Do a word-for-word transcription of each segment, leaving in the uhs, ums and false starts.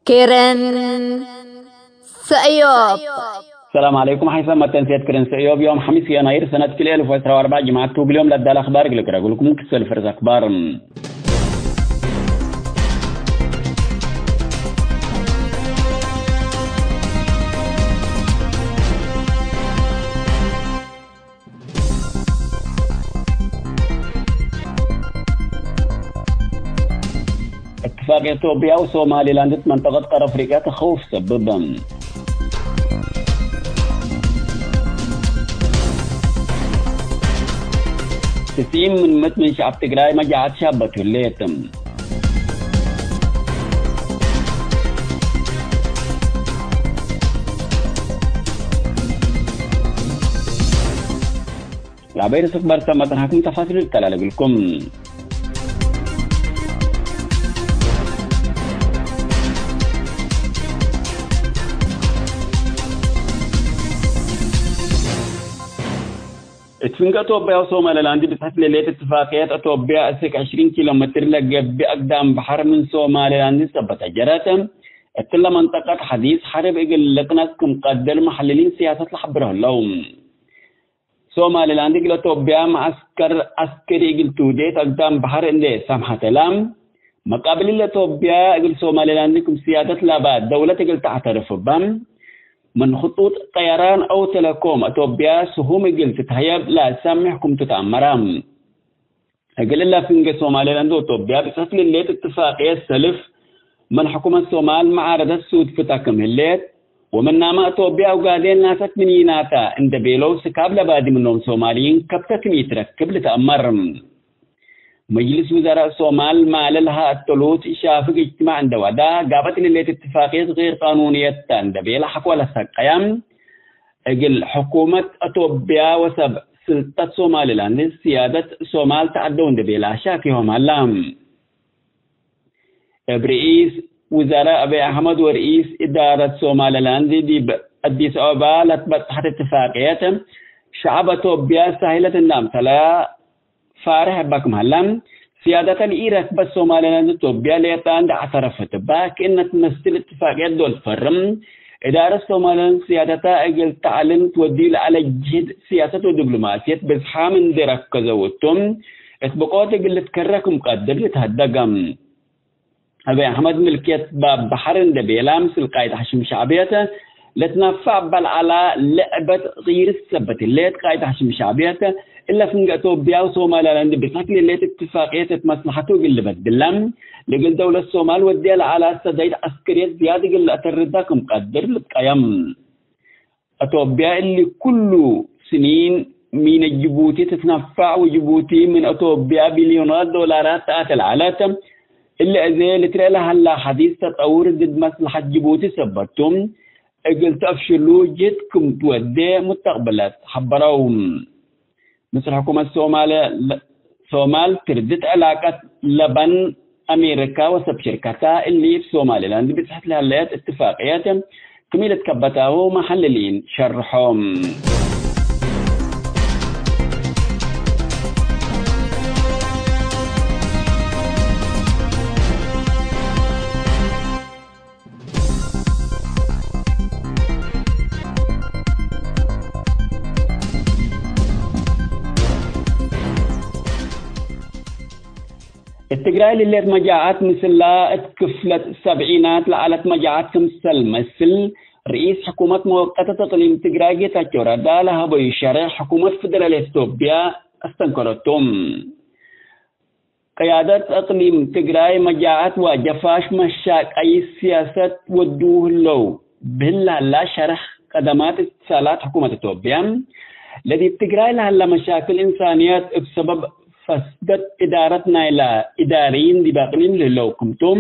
ክርን ሰእዮብ። ሰላም ዐለይኩም። ሐይሰ መተንሴት ክርን ሰእዮብ ዮም ሐሚስ የናይር ሰነት ክልኤ እልፍ ወዕስራ ወአርበዕ ጅምዐት ቱ። እግል ዮም ለዳለ አኽባር እግል ቅረጉልኩም ክሰል ፍርስ አኽባር። እትፋቅ ኢትዮጵያ ወሶማሊላንድ እት መንጠቀት ቀር አፍሪቅያ ተኸውፍ ሰብብ። ትስዒን ምን ምእት ምን ሸዐብ ትግራይ መጃዓት ሻበቱ ህሌት። ለአበይ ርእስ አኽባር ሰመ ጸንሐኩም ተፋሲሉ ልተላለ እግልኩም። እት ፍንገ አቶብያ ወሶማሊላንድ ብጽሕት ለሌት እትፋቅየት አቶብያ እስክ ዕሽሪን ኪሎ ሜትር ለገብእ አግዳም በሐር ምን ሶማሊላንድ ሰበት ጀረት። እትለ መንጠቀት ሐዲስ ሐርብ እግል ልቅነጽ ክም ቀድር መሐልሊን ስያሰት ለሐብሮ ህለው። ሶማሊላንድ እግል አቶብያ መዐስከር ዐስከሪ እግል ትውዴት አግዳም በሐር እንዴ ሰምሐተላ፣ መቃብሊን ለአቶብያ እግል ሶማሊላንድ ክም ስያደት ላባ ደውለት እግል ተዕተርፍ እባ፣ ምን ክጡጥ ጠየራን አው ተለኮም አቶብያ ስሁም እግል ትትሀየብ ለአሳሚ ሕኩምቱ ተአመራ። እግል እለ ፍንጌ ሶማሊላንድ ወአቶብያ ብጽሕት ለሌት እትፋቅየት ሰልፍ ምን ሕኩመት ሶማል መዓረደት ሱድፍተ ክም ህሌት፣ ወምናመ አቶብያ ኦጋዴን ናሰት ምኒናተ እንደ ቤለው ስካብ ለባዲ ምኖም ሶማልይን ከብተ ክም ኢትረክብ ልትአመር። መጅልስ ውዘራእ ሶማል ማለ ለሀ አተሉት ሻፍግ እጅትማዕ እንደ ወዳ ጋበት ለሌት እትፋቅየት ገይር ቃኑንየት ተ እንደ ቤለ ሐቆ ለሰቀያ፣ እግል ሕኩመት አቶብያ ወሰብ ስልጠት ሶማሊላንድ ስያደት ሶማል ተዐደው እንደ ቤለ አሻክዮም ሀላ። እብ ርኢስ ውዘራእ አብይ አሕመድ ወርኢስ እዳረት ሶማሊላንድ ዲብ አዲስ አበባ ለትበጽሐት እትፋቅየት፣ ሸዐብ አቶብያ ሳህለት እንደ አምሰለያ ፋርሕ እበ ክም ሀላ፣ ስያደተ ለኢረክበት ሶማሊላንድ ቶብያ ሌጣ እንደ አዕተረፈት እበ፣ ክእነ ትመስል እትፋቅየት ዶል ትፈርም። እዳረት ሶማሊላንድ ስያደተ እግል ተዐልን ትወድዩ ለዐለ ጅህድ ስያሰት ወዲብሎማስየት ብዝሓም እንዴ ረከዘው እቱ፣ እት ብቆት እግል ልትከረ ክም ቀድር ልትሀደገ። አብይ አሕመድ ምልክየት ባብ በሐር እንደ ቤላ፣ ምስል ቃይድ ሐሽም ሸዕብየት ለትነፈዕ በልዐላ ልዕበት ጊርስ ሰበት ህሌት። ቃይድ ሐሽም ሸዕብየት እለ ፍንገ አቶብያ ወሶማሊላንድ ብጽሕት ለሌት እትፋቅየት እት መስለሐቱ እግል ልበድላ፣ ለእግል ደውለት ሶማል ወድየ ለዐላ ሰዳይት ዐስከርየት ዝያድ እግል ለአተርዳ ክም ቀድር ልትቀየም። አቶብያ እሊ ኩሉ ስኒን ሚነ ጅቡቲ ትትነፈዕ ወጅቡቲ ምን አቶብያ ቢልዮናት ዶላራት ተአቴ ለዐለት። እሊ አዜ ልትርኤ ለሀላ ሐዲስ ተጠውር ድድ መስለሐት ጅቡቲ ሰበት ቱ፣ እግል ተአፍሽሉ ጅህድ ክም ትወዴ ሙስተቅበለት ሐበረው። ምስል ሕኩመት ሶማል፣ ሶማል ትርድት ዕላቀት ለበን አሜሪካ ወሰብ ሽርከታ እሊ እብ ሶማሊላንድ ብጽሕት ለህለየት እትፋቅየት ክም ኢልትከበታሁ መሐልሊን ሸርሖም። እት ትግራይ ልሌት መጃዓት ምስላ እት ክፍለት ሰብዒናት ለዐለት መጃዓት ክምሰል መስል ርኢስ ሕኩመት መወቀተት እቅሊም ትግራይ ጌታቸው ረዳ ለሀበዩ ሸርሕ ሕኩመት ፌደራልየት ኢትዮጵያ አስተንከረቶም። ቅያደት እቅሊም ትግራይ መጃዐት ወጀፋፍ መሻቀይ ስያሰት ወዱ ህለው ብህል ሀላ ሸርሕ ቀደማት እትሳላት ሕኩመት ኢትዮጵያ፣ ለዲብ ትግራይ ለሀላ መሻክል እንሳንያት እብ ሰበብ ፈስደት እዳረት ናይላ እዳርይን ዲብ አቅሊም ለህለው ክምቶም፣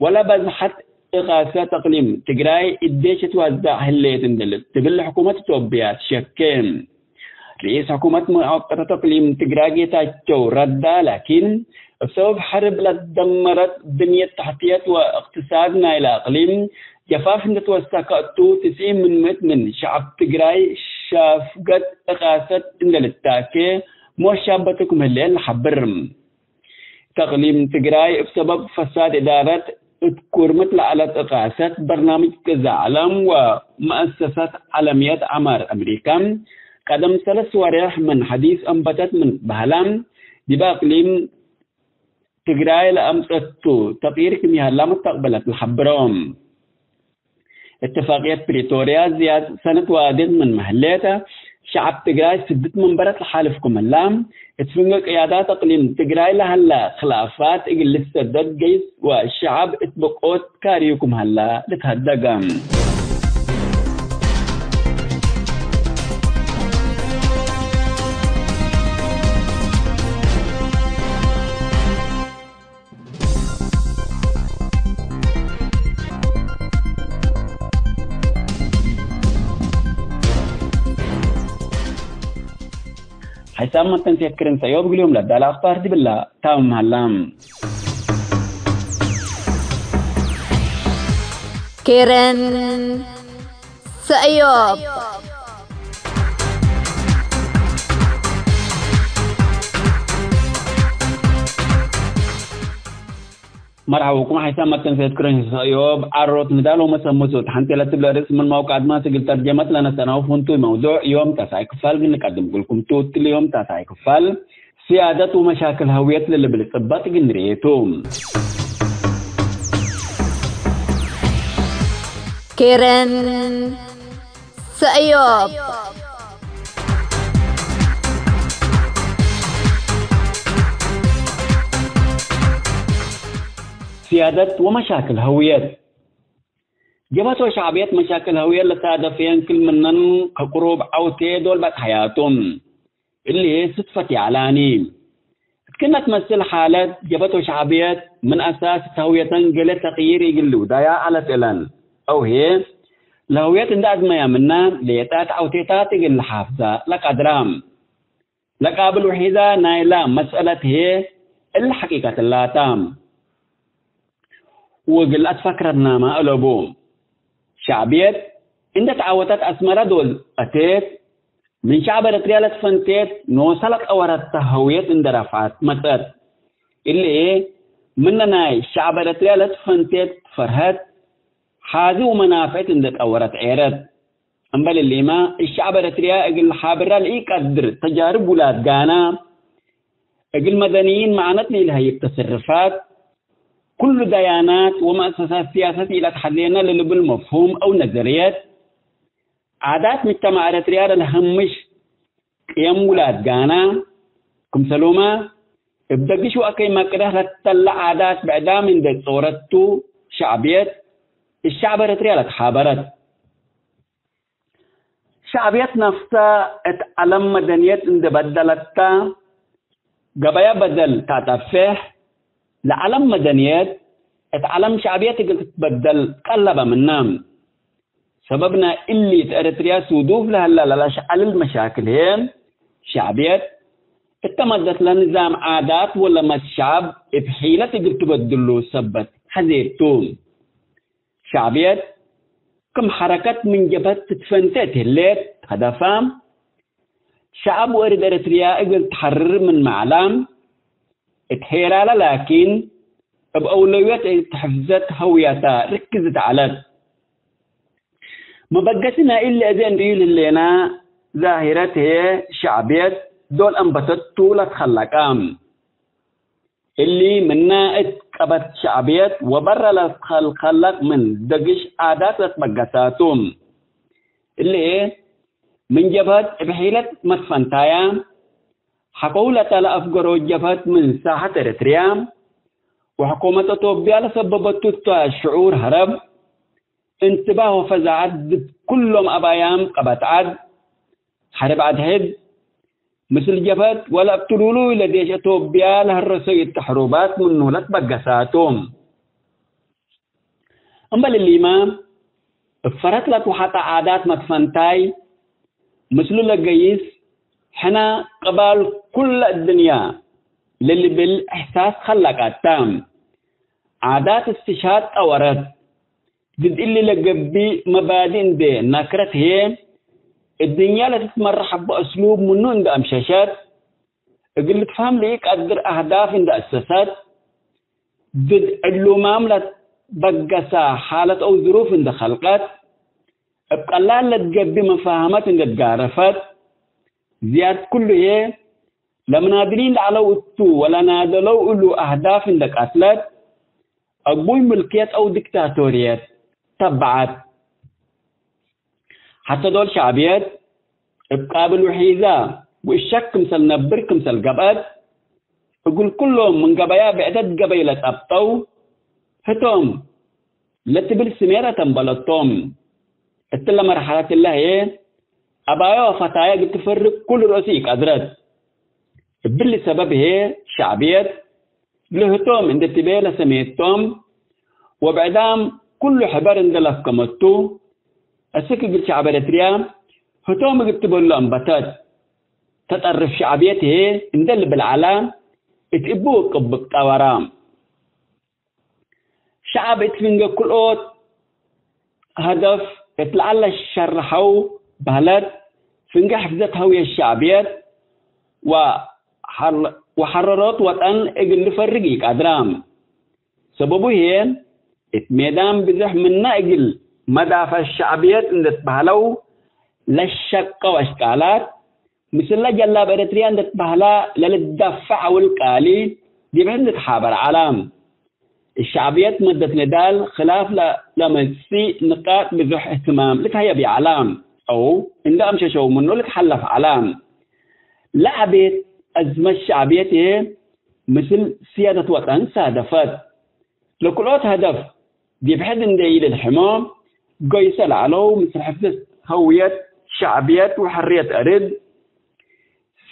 ወለበዝሐት እቃሰት እቅሊም ትግራይ እዴ ትትወዛዕ ህሌት እንዴ ልትብል ሕኩመት ኢትዮጵያ ትሸኬ። ርኢስ ሕኩመት ሙወቀተት እቅሊም ትግራይ ጌታቸው ረዳ ላኪን፣ እብ ሰበብ ሐርብ ለትደመረት ብንየት ተሕትየት ወእቅትሳድ ናይለ እቅሊም ጀፋፍ እንዴ ትወሰከ እቱ፣ ትስዒን ምን ምእት ምን ሸዐብ ትግራይ ሻፍገት እቃሰት እንዴ ልታኬ ሞት ሻበቱ ክም ህሌት ለሐብር። እት እቅሊም ትግራይ እብ ሰበብ ፈሳድ እዳረት እት ኩርምት ለዐለት እቃሰት በርናምጅ ቅዛ ዐለም ወመአሰሰት ዐለምየት ዐማር አምሪከ፣ ቀደም ሰለስ ወሬሕ ምን ሐዲስ አንበተት ምን በህለ፣ ዲብ አቅሊም ትግራይ ለአምጸቱ ተቅይር ክም ይሀላ መስተቅበለት ለሐብሮ። እትፋቅየት ፕሪቶርያ ዝያድ ሰነት ዋድት ምን መህሌተ፣ ሸዐብ ትግራይ ስድት መንበረት ለሓልፍ ክም ህላ፣ እት ፍንጌ ቅያዳት አቅሊም ትግራይ ለሀለ ክላፋት እግል ልሰደድ ገይስ ወሸዐብ እት ብቆት ካርዩ ክም ሀላ ልትሀደገ። ሐይሳም መተንሴት ክርን ሰእዮብ እግል ዮም ለዳለ አክባር ዲብላ ታምም ሀላ። ክርን ሰእዮብ። መርሐበኩም ሐይሳም መተንሴት ክርን ሰእዮብ። ዐሮት ንዳል ወመሰመሱት ሐንቴ ለትብለ ርእስ ምን መውቅ አድማስ እግል ተርጀመት ለነሰነው ፍንቱይ መውዱዕ ዮም ታሳይ ክፋል እግል ንቀድም እግልኩም ቱ። እትሊ ዮም ታሳይ ክፋል፣ ስያደት ወመሻክል ሀውየት ለልብል ጽበጥ እግል ንርኤ ቱ። ክርን ሰእዮብ። ስያደት ወመሻክል ሀውየት። ጀብሀት ወሸዕብየት መሻክል ሀውየት ለሳደፈየን ክል ምነን ከቅሩብ ዐውቴ ዶል በጽሐያቱ። እሊ ስትፈት ይዐላኒ። እት ክእነ ትመስል ሓለት ጀብሀት ወሸዕብየት ምን አሳስ እት ሀውየተን ገሌ ተቅይር እግል ልውዳያ ዐለት እለን። አው ህዬ ለሀውየት እንዴ አድመያ ምነ ሌጣት ዐውቴታት እግል ለሓፍዛ ለቀድራ። ለቃብል ውሒዳ ናይላ መስአለት ህዬ እሊ ሐቂቀት ላታ። ወእግል አትፈክረትናመ አለቡ። ሸዕብየት እንዴ ተዐወተት አስመረ ዶል አቴት፣ ምን ሸዕብ ኤረትርያ ለትፈንቴት ኖሰ ለጠወረተ ሀውየት እንዴ ረፍዐት መጸት። እሊ ምነ ናይ ሸዕብ ኤረትርያ ለትፈንቴት ፈርሀት፣ ሓዚ ወመናፍዕት እንዴ ጠወረት ዔረት። እምበል እሊመ፣ እሸዕብ ኤረትርያ እግል ለሓብራ ለኢቀድር ተጃርብ ውላድ ጋና፣ እግል መደንይን መዓነት ለኢለሀይብ ተሰርፋት፣ ኩሉ ደያናት ወመአሰሳት ስያሰት ኢለትሐዜነ ለልብል መፍሁም አው ነዘርየት፣ ዓዳት ምጅተማዕ ኤረትርያ ለለሀምሽ ቅየም ውላድ ጋና፣ ክምሰሉመ እብ ደግሽ ወአከይ መቅደህ ለተለ ዓዳት ብዕዳም እንዴ ጾረት ቱ፣ ሸዕብየት እሸዕብ ኤረትርያ ለትሓበረት። ሸዕብየት ነፍሰ እት ዐለም መደንየት እንዴ በደለተ፣ ገበያ በደል ተአጠፌሕ፣ ለዐለም መደንየት እት ዐለም ሸዕብየት እግል ትትበደል ቀለበ ምነ። ሰበብ ናይ እሊ እት ኤረትርያ ሱዱፍ ለሀላ ለለአሸዐልል መሻክል ህዬ፣ ሸዕብየት እተ መደት ለንዛም ዓዳት ወለመት ሸዕብ እብ ሒለት እግል ትበድሉ ሰበት ሐዜት ቱ። ሸዕብየት ክም ሐረከት ምን ጀብሀት ትትፈንቴ እት ህሌት ሀደፋ፣ ሸዐብ ወእርድ ኤረትርያ እግል ተሐርር ምን መዕላ እት ሄራለ ላኪን፣ እብ አውለውየት እት ሕፍዘት ሀውየተ ርክዝት ዐለት። መበገሲ ናይ እሊ አዜ እንርእዩ ለህሌነ ዛሂረት ህዬ፣ ሸዕብየት ዶል አንበተት ቱ ለትከለቀ። እሊ ምነ እት ቀበት ሸዕብየት ወበረ ለትከልከለቅ ምን ደግሽ ዓዳት ለትበገሰ ቱ። እሊ ምን ጀብሀት እብ ሒለት መትፈንታያ ሐቆሁ ለተለ አፍገሮ ጀብሀት ምን ሳሐት ኤረትርያ ወሕኩመት አቶብያ ለሰበበቱ እተ ሽዑር ሀረብ፣ እንትባህ ወፈዛዐት ዲብ ኩሎም አባያም ቀበት ዐድ፣ ሐርብ አድሕድ፣ ምስል ጀብሀት ወለእብ ትሉሉይ ለዴሽ አቶብያ ለሀረሰዩ እተ ሕሩባት ምኑ ለትበገሰ ቱ። እምበል እሊመ፣ እብ ፈረት ለትወሐጠ ዓዳት መትፈንታይ ምስሉ ለገይስ፣ ሕነ ቅባል ኩለ እድንያ ለልብል እሕሳስ ከለቀት ተ። ዓዳት እስትሽሃድ ጠወረት። ድድ እሊ ለገብእ መባድእ እንዴ ናክረት ህዬ፣ እድንያ ለትትመረሐ እበ እስሉብ ምኑ እንዴ አምሸሸት፣ እግል ልትፈሀም ለኢቀድር አህዳፍ እንዴ አሰሰት፣ ድድ ዕሉማም ለት-፣ በገሰ ሓለት አው ዝሩፍ እንዴ ከልቀት፣ እብ ቀላል ለትገብእ መፋህመት እንዴ ትጋረፈት፣ ዝያድ ክሉ ህዬ ለምናድሊን ለዐለው እቱ ወለናደለው እሉ አህዳፍ እንዴ ቀትለት፣ አግቡይ ምልክየት አው ዲክታቶርየት ተበዐት። ሐተ ዶል ሸዕብየት እብ ቃብል ውሒዛ ወእሸክ ክምሰል ነብር ክምሰል ገብአት፣ እግል ኩሎም ምን ገበያ ብዕደት ገበይ ለጸብጠው ህቶም ለትብል ስሜረ ተንበለቶም። እትለ መርሐለት እለ ህዬ አባየ ወፈታየ እግል ትፈርቅ ኩሉ ርእሱ ኢቀድረት። እብሊ ሰበብ ህዬ ሸዕብየት ለህቶም እንዴ ትቤ ለሰሜቶም ወብዕዳም ኩሉ ሕበር እንዴ ለፍከመቱ፣ አስክ እግል ሸዕብ ኤረትርያ ህቶም እግል ትበሉ አንበተት። ተጠርፍ ሸዕብየት ህዬ እንዴ ልብል ዐላ፣ እት እቡ ወቅብቅ ጠወራ። ሸዐብ እት ፍንጌ ክልኦት ሀደፍ እት ለዐለ ሸርሐው በህለት፣ ፍንጌ ሕፍዘት ሀውየት ሸዕብየት ወሐር-፣ ወሐረሮት ወጠን እግል ልፈርግ ኢቀድራ። ሰበቡ ህዬ፣ እት ሜዳን ብዞሕ ምነ እግል መዳፈዕ ሸዕብየት እንዴ ትበህለው ለሸቀው አሽቃላት፣ ምስለ ጀላብ ኤረትርያ እንዴ ትበህላ ለልትዳፈዕ ዐውል ቃሊ፣ ዲብ ሕድ ልትሓበር ዐላ። እት ሸዕብየት መደት ንዳል ክላፍ ለ-፣ ለመጽእ ንቃጥ ብዞሕ እህትማም ልትሀየብ ይዐላ፣ አው እንዴ አምሸሸው ምኑ ልትሐለፍ ዐላ። ለዐቤት አዝመት ሸዕብየት ህዬ ምስል ስያደት ወጠን ሳደፈት። ለክልኦት ሀደፍ ዲብ ሕድ እንዴ ኢልልሕሞ፣ ገይሰ ለዐለው ምስል ሕፍዘት ሀውየት ሸዕብየት ወሕርየት አርድ፣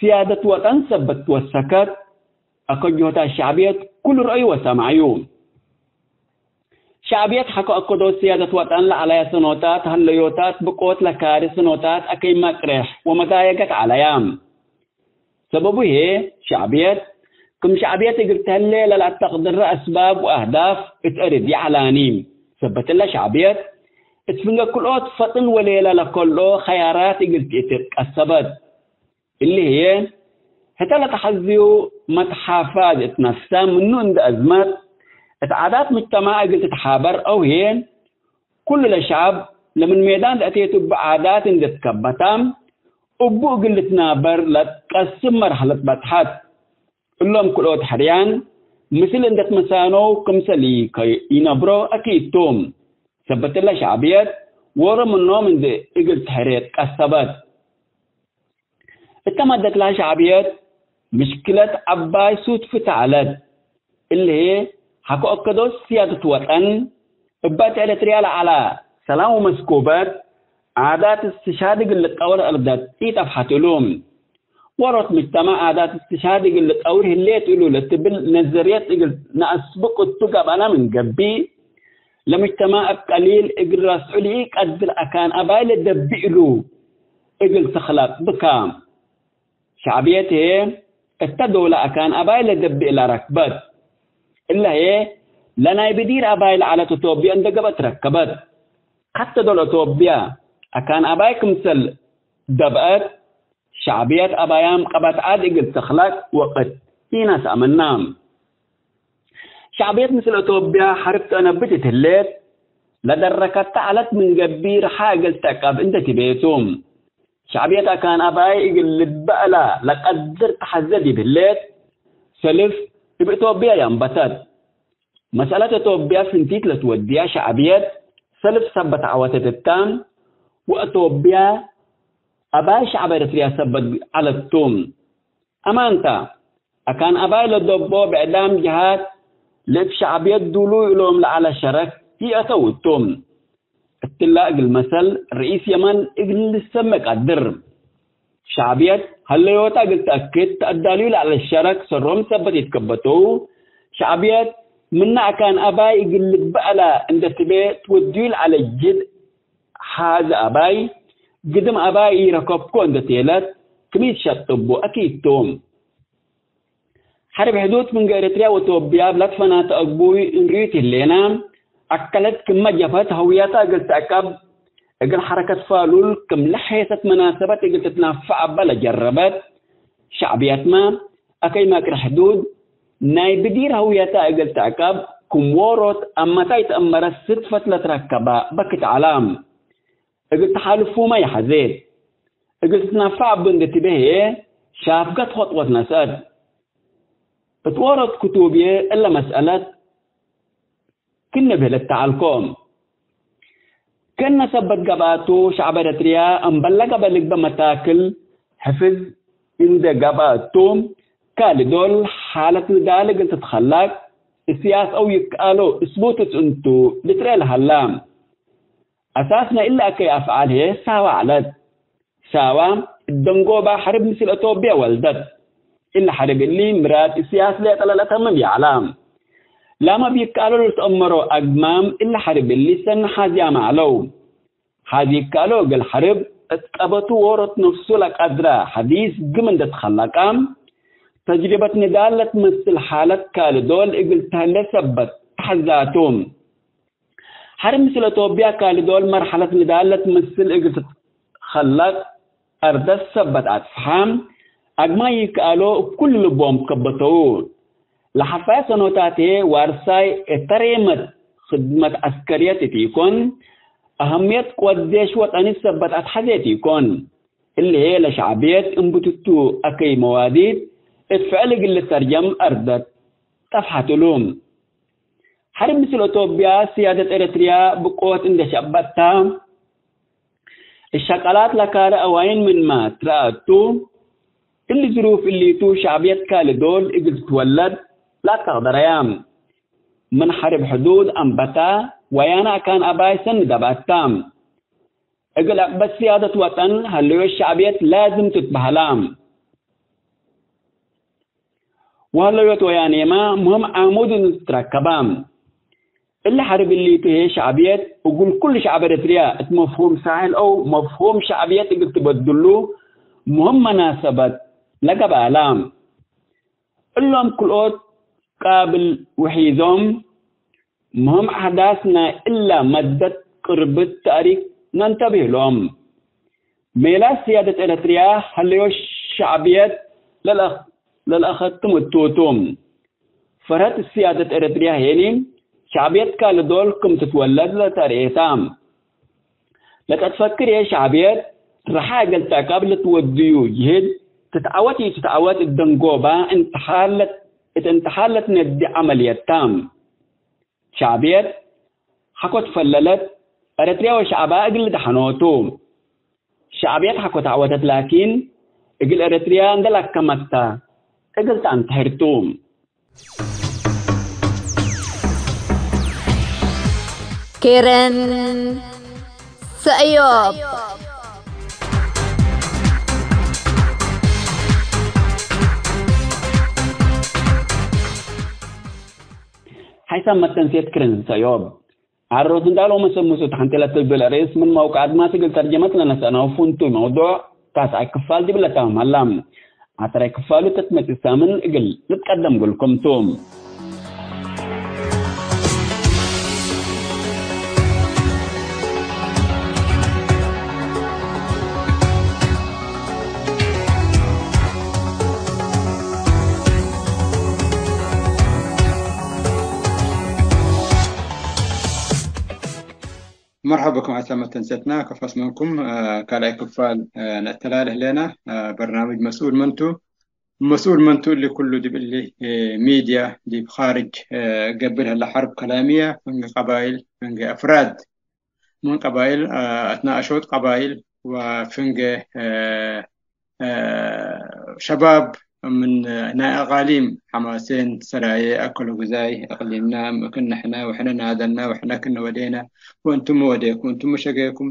ስያደት ወጠን ሰበት ትወሰከት፣ አከጅሆታት ሸዕብየት ኩሉ ረአዩ ወሰማዕዩ። ሸዕብየት ሐቆ አከዶት ስያደት ወጠን ለዐለያ ሰኖታት፣ ሀለዮታት ብቆት ለካሪ ሰኖታት አከይ መቅሬሕ ወመዳየገት ዐለያ። ሰበቡ ህዬ፣ ሸዕብየት ክም ሸዕብየት እግል ተህሌ ለለአተቅድረ አስባብ ወአህዳፍ እት አርድ ይዐላኒ። ሰበት እለ ሸዕብየት እት ፍንጌ ክልኦት ፈጥን ወሌለ ለከልኦ ኸያራት እግል ትእትት ቀሰበት። እሊ ህዬ፣ ህተ ለተሐዝዩ መትሓፋዝ እት ነፍሰ ምኑ እንዴ አዝመት፣ እት ዓዳት ምጅተማዕ እግል ትትሓበር አው ህዬ፣ ኩሉ ለሸዐብ ለምን ሜዳን ለአቴቱ እቡ ዓዳት እንዴ ትከበታ፣ እቡ እግል ልትናበር ለትቀስብ መርሐለት በጽሐት። እሎም ክልኦት ሕርያን ምስል እንዴ ትመሳነው ክምሰል ኢከ-፣ ኢነብሮ አኪድ ቱ። ሰበት እለ ሸዕብየት ዎሮ ምኖም እንዴ እግል ትሕሬት ቀሰበት። እተ መደት ለሀ ሸዕብየት ምሽክለት ዐባይ ሱትፊ ተዐለት። እሊ ህዬ ሐቆ አከዶት ስያደት ወጠን፣ እበ እት ኤረትርያ ለዐለ ሰላም ወመስኩበት ዓዳት እስትሽሃድ እግል ልጠውር አርደት ኢጠፍሐት እሉ። ዎሮት ምጅተማዕ ዓዳት እስትሽሃድ እግል ልጠውር ህሌት እሉ ለትብል ነዘርየት እግል ነአስብቅ እቱ ገብአና ምን ገብእ፣ ለምጅተማዕ እብ ቀሊል እግል ረስዑ ለኢቀድር አካን አባይ ለደብእ እሉ እግል ትክለቅ ብካ። ሸዕብየት ህዬ እተ ዶለ አካን አባይ ለደብእ ለረክበት። እለ ህዬ ለናይ ብዲር አባይ ለዐለት እቶብየ እንዴ ገብአት ረከበት። ሐተ ዶል እቶብየ አካን አባይ ክምሰል ደብአት፣ ሸዕብየት አባያም ቀበት ዐድ እግል ትክለቅ ወቅት ኢነስአ ምና። ሸዕብየት ምስል እቶብየ ሐርብ ተአነብት እት ህሌት፣ ለደረከተ ዐለት ምን ገብእ ርሓ እግል ተዕቀብ እንዴ ትቤ ቱ። ሸዕብየት አካን አባይ እግል ልትበአላ ለቀድር ተሐዘ ዲብ ህሌት፣ ሰልፍ እብ እቶብየ የአንበተት። መስአለት እቶብየ ፍንቲት ለትወድያ ሸዕብየት ሰልፍ ሰበት ዐወተት እታ፣ ወእቶብየ አባይ ሸዕብ ኤረትርያ ሰበት ዐለት ቱ። አማንታ፣ አካን አባይ ለደቦ ብዕዳም ጀሃት ለእብ ሸዕብየት ዱሉይ እሎም ለዐለ ሸረክ ይአተው እቱ። እትላ እግል መሰል ርኢስ የመን እግል ልሰሜ ቀድር። ሸዕብየት ሀለዮታ እግል ተአክድ ተአዳልዩ ለዐለ ሸረክ ሰሮም ሰበት ኢትከበተው። ሸዕብየት ምነ አካን አባይ እግል ልበአላ እንዴ ትቤ ትወድዩ ለዐለ ጅድ ሓዘ አባይ፣ ግድም አባይ ኢረከብኮ እንዴ ቴለት ክም ኢትሸጥቡ አኪድ ቱ። ሐርብ ሕዱድ ፍንጌ ኤረትርያ ወቶብያ እብ ለትፈናተ አግቡይ እንርእዩ እት ህሌነ፣ አከለት ክመ ጀብሀት ሀውየተ እግል ተዕቀብ፣ እግል ሐረከት ፋሉል ክምለ ሔሰት መናሰበት እግል ትትናፈዕ እበ ለጀረበት ሸዕብየትመ፣ አከይ መቅር ሕዱድ ናይ ብዲር ሀውየተ እግል ተዕቀብ ክም ዎሮት አመታይ ተአመረት ስድፈት ለትረከበ በክት ዐለ። እግል ተሓልፉመ ይሐዜት። እግል ትትነፈዕ እቡ እንዴ ትቤ ህዬ፣ ሻፍገት ኸጥወት ነስአት። እት ዎሮት ክቱብዬ እለ መስአለት ክነ ብህለት ተዐልኮ። ከነ ሰበት ገብአቱ፣ ሸዕብ ኤረትርያ እምበል ለገብአ ልግበእ መታክል ሕፍዝ እንዴ ገብአ እቱ፣ ካልእ ዶል ሓለት ንዳል እግል ትትከለቅ፣ እስያስ አው ይከአሎ እስቡት እት እንቱ ልትርኤ ለሀላ። አሳስ ናይ እሊ አከይ አፍዓል ህዬ ሳዋ ዐለት። ሳዋ እት ደንጎባ ሐርብ ምስል አቶብየ ወልደት። እሊ ሐርብ እሊ ምራድ እስያስ ሌጠ ለለተምም ይዐላ። ላመ እብ ይከአሎ ለልትአመሮ አግማም እሊ ሐርብ እሊ ሰኒ ሓዝያመ ዐለው። ሓዚ ይከአሎ እግል ሐርብ እት ቀበቱ ዎሮት ነፍሱ ለቀድረ ሐዲስ ግም እንዴ ትከለቀ፣ ተጅሪበት ንዳል ለትመስል ሓለት ካልእ ዶል እግል ተህሌ ሰበት ተሐዛቱ። ሐርብ ምስል አቶብያ ካልእ ዶል መርሐለት ንዳል ለትመስል እግል ትትከለቅ አርደት ሰበት አጽፍሐ፣ አግማይ ይከአሎ እብ ኩሉ ልቦም ትከበተው። ለሐፋየ ሰኖታት ህዬ ዋርሳይ እተ ሬመት ክድመት ዐስከርየት እት ኢኮን፣ አሀምየት ቅወት ጄሽ ወጠኒ ሰበት አትሐዜት ኢኮን። እሊ ህዬ ለሸዕብየት እንቡትቱ አከይ መዋዲት እት ፍዕል እግል ልተርጀም አርደት ጠፍሐት እሉ። ሐርብ ምስል አቶብያ፣ ስያደት ኤረትርያ ብቆት እንዴ ሸበትታ፣ እሸቀላት ለካልእ አዋይን ምንመ ትረአቱ፣ እሊ ዝሩፍ እሊቱ ሸዕብየት ካልእ ዶል እግል ትትወለድ ለአተቅደረያ። ምን ሐርብ ሕዱድ አንበታ፣ ወያነ አካን አባይ ሰኒ ደባታ። እግል አቅበት ስያደት ወጠን ሀለዮት ሸዕብየት ላዝም ትትበሀላ። ወሀለዮት ወያኔመ ምህም ዓሙድ እንዴ ትትረከበ። እሊ ሐርብ እሊቱ ህዬ ሸዕብየት እግል ኩሉ ሸዕብ ኤረትርያ እት መፍሁም ሳሕል አው መፍሁም ሸዕብየት እግል ትበድሉ ምህም መናሰበት ለገብአላ። እሎም ክልኦት ቃብል ውሒዞም ምህም አሕዳስ ናይ እላ መደት ቅርብት ተእሪክ ነንተብህ እሎም። ሜላት ስያደት ኤረትርያ ሀለዮ ሸዕብየት ለልአክ-፣ ለልአከትም እቱ ቱ። ፈርሀት ስያደት ኤረትርያ ሄኒ ሸዕብየት ካልእ ዶል ክም ትትወለድ ለተርኤታ። ለቀትፈክር ህዬ ሸዕብየት ረሓ እግል ተዕቀብ ለትወድዩ ጅህድ ትትዐወት ኢትትዐወት እት ደንጎባ እት እንተ ሓለት ነዲ ዐመልየት ተ። ሸዕብየት ሐቆ ትፈለለት፣ ኤረትርያ ወሸዕባ እግል ልደሐኖ ቱ። ሸዕብየት ሐቆ ተዐወተት ላኪን፣ እግል ኤረትርያ እንዴ ለአከመት ተ፣ እግል ተአንተሕር ቱ። ኬረን ሰእዮብ። ሓይሳም መተንሴት ክርን ሰእዮብ። አሮት እንዳለው መሰምሱ ተሐንቴ ለትብል ርእስ ምን መውቀዕ አድማስ እግል ተርጀመት ለነሰአነው ፍንቱይ መውዱዕ ታስዓይ ክፋል ዲብ ለታምም ሀላ። ዐሰራይ ክፋሉ ተትመጽእ ሳምን እግል ልትቀደም እግልኩም ቱ። መርሐበ ብኩም ሐሳብ መተንሰትና ከፋስ መንኩም፣ አ፣ ካልኣይ ክፋል፣ አ፣ ነአተላልህ ለና። አ፣ በርናምጅ መስኡል መንቱ፣ መስኡል መንቱ እሊ ኩሉ ዲብ እሊ፣ አ፣ ሚድያ ዲብ ኻርጅ፣ አ፣ ገብእ ለሀለ ሐርብ ከላምየ፣ ፍንጌ ቀባይል፣ ፍንጌ አፍራድ፣ ምን ቀባይል፣ አ፣ አትናአሾት ቀባይል ወፍንጌ፣ አ፣ አ፣ ሸባብ ምን ናይ አቃሊም ሐማሴን፣ ሰራየ፣ አከሎግዛይ፣ እቅሊምና፣ ክእነ ሕነ ወሕነ ናደልና ወሕነ ክእነ ወዴነ ወእንቱም ወዴኩም፣ እንቱም ሸጌኩም፣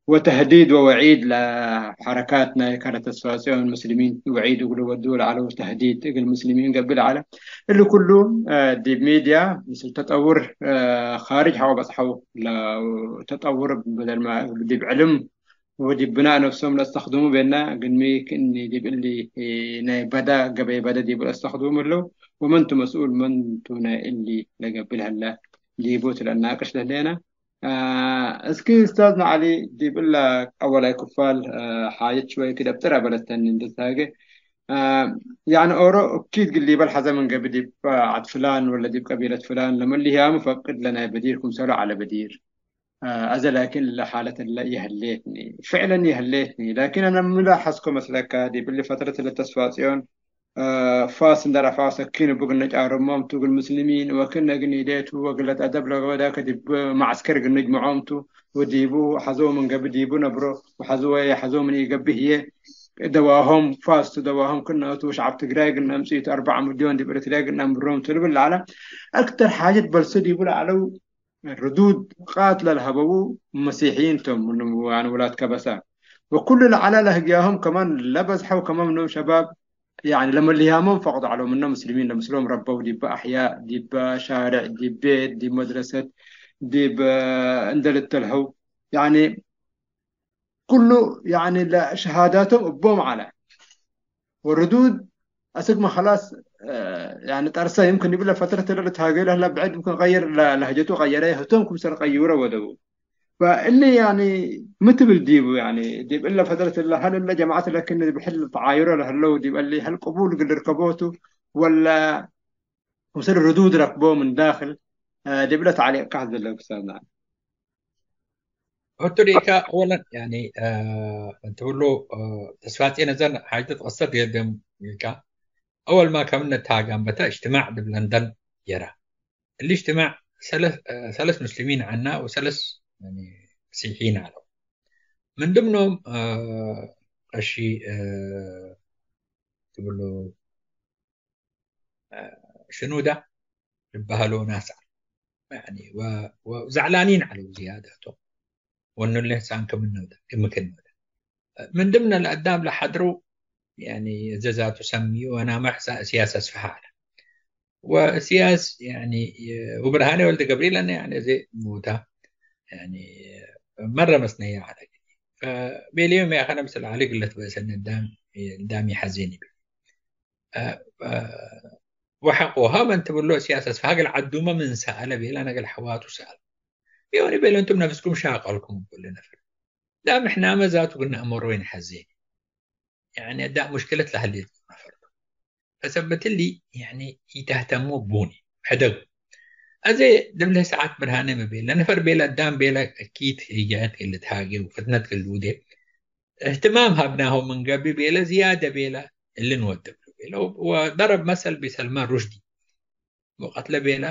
ወተህዲድ ወወዒድ ለሐረካት ናይ ከረ ተስፋጽዮን ምስልሚን ወዒድ እግሉ ወዱ ለዐለው ተህዲድ እግል ምስልሚን ገብእ ለዐለ። እሊ ኩሉ፣ አ፣ ዲብ ሚድያ ምስል ተጠውር፣ አ፣ ኻርጅ ሐቆ በጽሐው ለተጠውር በደል ማ ዲብ ዕልም ወዲብ ብናእ ነፍሶም ለአስተክድሙ ቤና፣ ግንሚ ክእኒ ዲብ እሊ ናይ በደ ገበይ በደ ዲቡ ለአስተክድሙ ህለው፣ ወመንቱ መስኡል መንቱ ናይ እሊ ለገብእ ለሀለ ዲቡ ትለናቅሽ ለህሌና። አ፣ እስኪ ኡስታዝና ዐሊ፣ ዲብ እለ አወላይ ክፋል፣ አ፣ ሓጀት ሽወይ ክድ አብጥር አበለተኒ እንዴ ትሃጌ፣ ያኒ ኦሮ እኪድ ግል ሊበል ሐዘ ምን ገብእ ዲብ ዐድ ፍላን ወለ ዲብ ቀቢለት ፍላን ለመልህያሙ ፈቅድ ለናይ በዲር ክምሰሉ ዐለ በዲር። አዘ ላኪን ለሓለት እለ የህሌትኒ፣ ፍዕለን የህሌትኒ። ላኪን አነ ሚ ለሐስኮ መስለከ፣ ዲብ እሊ ፈትረት ለተስፋጽዮን ፋስ እንደ ረፋው ሰኪን እቡ እግል ነጫርሞም ቱ፣ እግል ምስልሚን ወክነ እግል ኒዴቱ ወግለት አደብ ለገበዳከ ዲብ መዐስከር እግል ንጅምዖም ቱ፣ ወዲቡ ሐዘው ምን ገብእ ዲቡ ነብሮ፣ ወሐዘወ ሐዘው ምን ኢገብእ ህዬ ደዋሆም ፋስ ቱ፣ ደዋሆም ክነ ቱ፣ ወሸዐብ ትግራይ እግል ነምጽኡ ቱ፣ አርበዕ ሚልዮን ዲብ ኤረትርያ እግል ነአምሮም ቱ ልብል ለዐለ አክተር ሓጀት በልሶ ዲቡ ለዐለው ርዱድ ቃት ለልሀበዉ መሲሕይን ቶም፣ ምኑ ያኒ ውላድ ከበሳ። ወኩሉ ለዐለ ለህግያሆም ከማን ለበዝሐው ከማን ምኖም ሸባብ ያኒ ለመልህያሞም ፈቅዶ ዐለው፣ ምኖም ምስልሚን ለምስሎም ረበው ዲበ አሕያእ፣ ዲበ ሻርዕ፣ ዲብ ቤት፣ ዲብ መድረሰት፣ ዲብ እንደ ልተልሀው ያኒ ኩሉ ያኒ ለሸሃዳቶም እቦም ዐለ። ወርዱድ አስክመ ኸላስ፣ እ፣ ያኒ ጠርሰ ይምክን ይብል ለፈትረት እለ ልትሃገዩ ለህለ ብዕድ ይምክን ቀይር ለ-፣ ለህጀቱ ቀየረ፣ ህቶም ክምሰል ቀዩረ ወደቡ። ፈእሊ ያኒ ሚ ትብል ዲቡ፣ ያኒ ዲብ እለ ፈትረት እለ ሀል እለ ጀማዐት ለክን ብሕል ተዓዩረ ለህለው ዲብ እሊ ሀል ቅቡል እግል ልርከቦቱ ወለ ክምሰል ርዱድ ረክቦ ምን ዳክል፣ እ፣ ዲብ እለ ተዕሊቅ ከሐዝ ለብሳና። ሕቱ ዲከ አወለን፣ ያኒ፣ እ፣ እት ብሉ፣ እ፣ ተስፋጼ ነዘን ሓጀት ቀሰት ገደም ይልካ፣ አወል ማ ከም ነትሃጋም በተ እጅትማዕ ዲብ ለንደን የራ። እሊ እጅትማዕ ሰለስ፣ እ፣ ሰለስ ሙስሊሚን ዐና ወሰለስ፣ ያኒ፣ መሲሕይን ዐለው። ምን ድምኖም፣ እ፣ ቀሺ፣ እ፣ ትብሉ፣ እ፣ ሽኑዳ ልበሀሎ ናስ ዐለው። ያኒ ወ-፣ ወዘዕላኒን ዐለው ዝያደቶም። ወእኑ ለህሳን ክምነ ወደ፣ ክም ክነ ወደ። ምን ድምነ ለአዳም ለሐድሩ፣ ያኒ እዘ ዛቱ ሰምዩ ወናመሕ ሳ-፣ እስያስ አስፍሃ ዐለ። ወእስያስ፣ ያኒ፣ ወብርሃኔ ወልደ ገብርኤል አነ፣ ያኒ፣ እዜ ሙታ፣ ያኒ፣ መረ መስነየ ዐለ። ፈቤልዮም ያኸነ ምስል ዐሊ ግለት በእሰኒ አዳም፣ አዳም ይሐዜኒ። እ፣ እ፣ ወሐቆሀ መን ትብሎ እስያስ አስፍሃ እግል ዐዱመ ምን ሰአለ ቤለ፣ አነ እግል ሐዋቱ ሰአል። ቢሆን ቤለ፣ እንቱም ነፍስኩም ሻቀልኩም እቡ ለነፈር። ዳም ሕናመ ዛቱ እግል ነአመሮ ወይንሐዜ። ያኒ አዳም ሙሽክለት ለሀሌት ነፈር። ፈሰበት እሊ፣ ያኒ ኢተህተሙ ቡኒ፣ ሕደጉ። አዜ ድብለ ሰዓት ብርሃነ መቤለ፣ ነፈር ቤለ፣ አዳም ቤለ፣ አኪድ ህያት ልትሃጌ ወፍትነት ልውዴ። እህትማም ሀብናሁ ምን ገብእ ቤለ፣ ዝያደ ቤለ፣ እሊ ንወድብ ቤለ። ወደረብ መሰል ቢሰልማን ሩሽዲ ወቀትለ ቤለ፣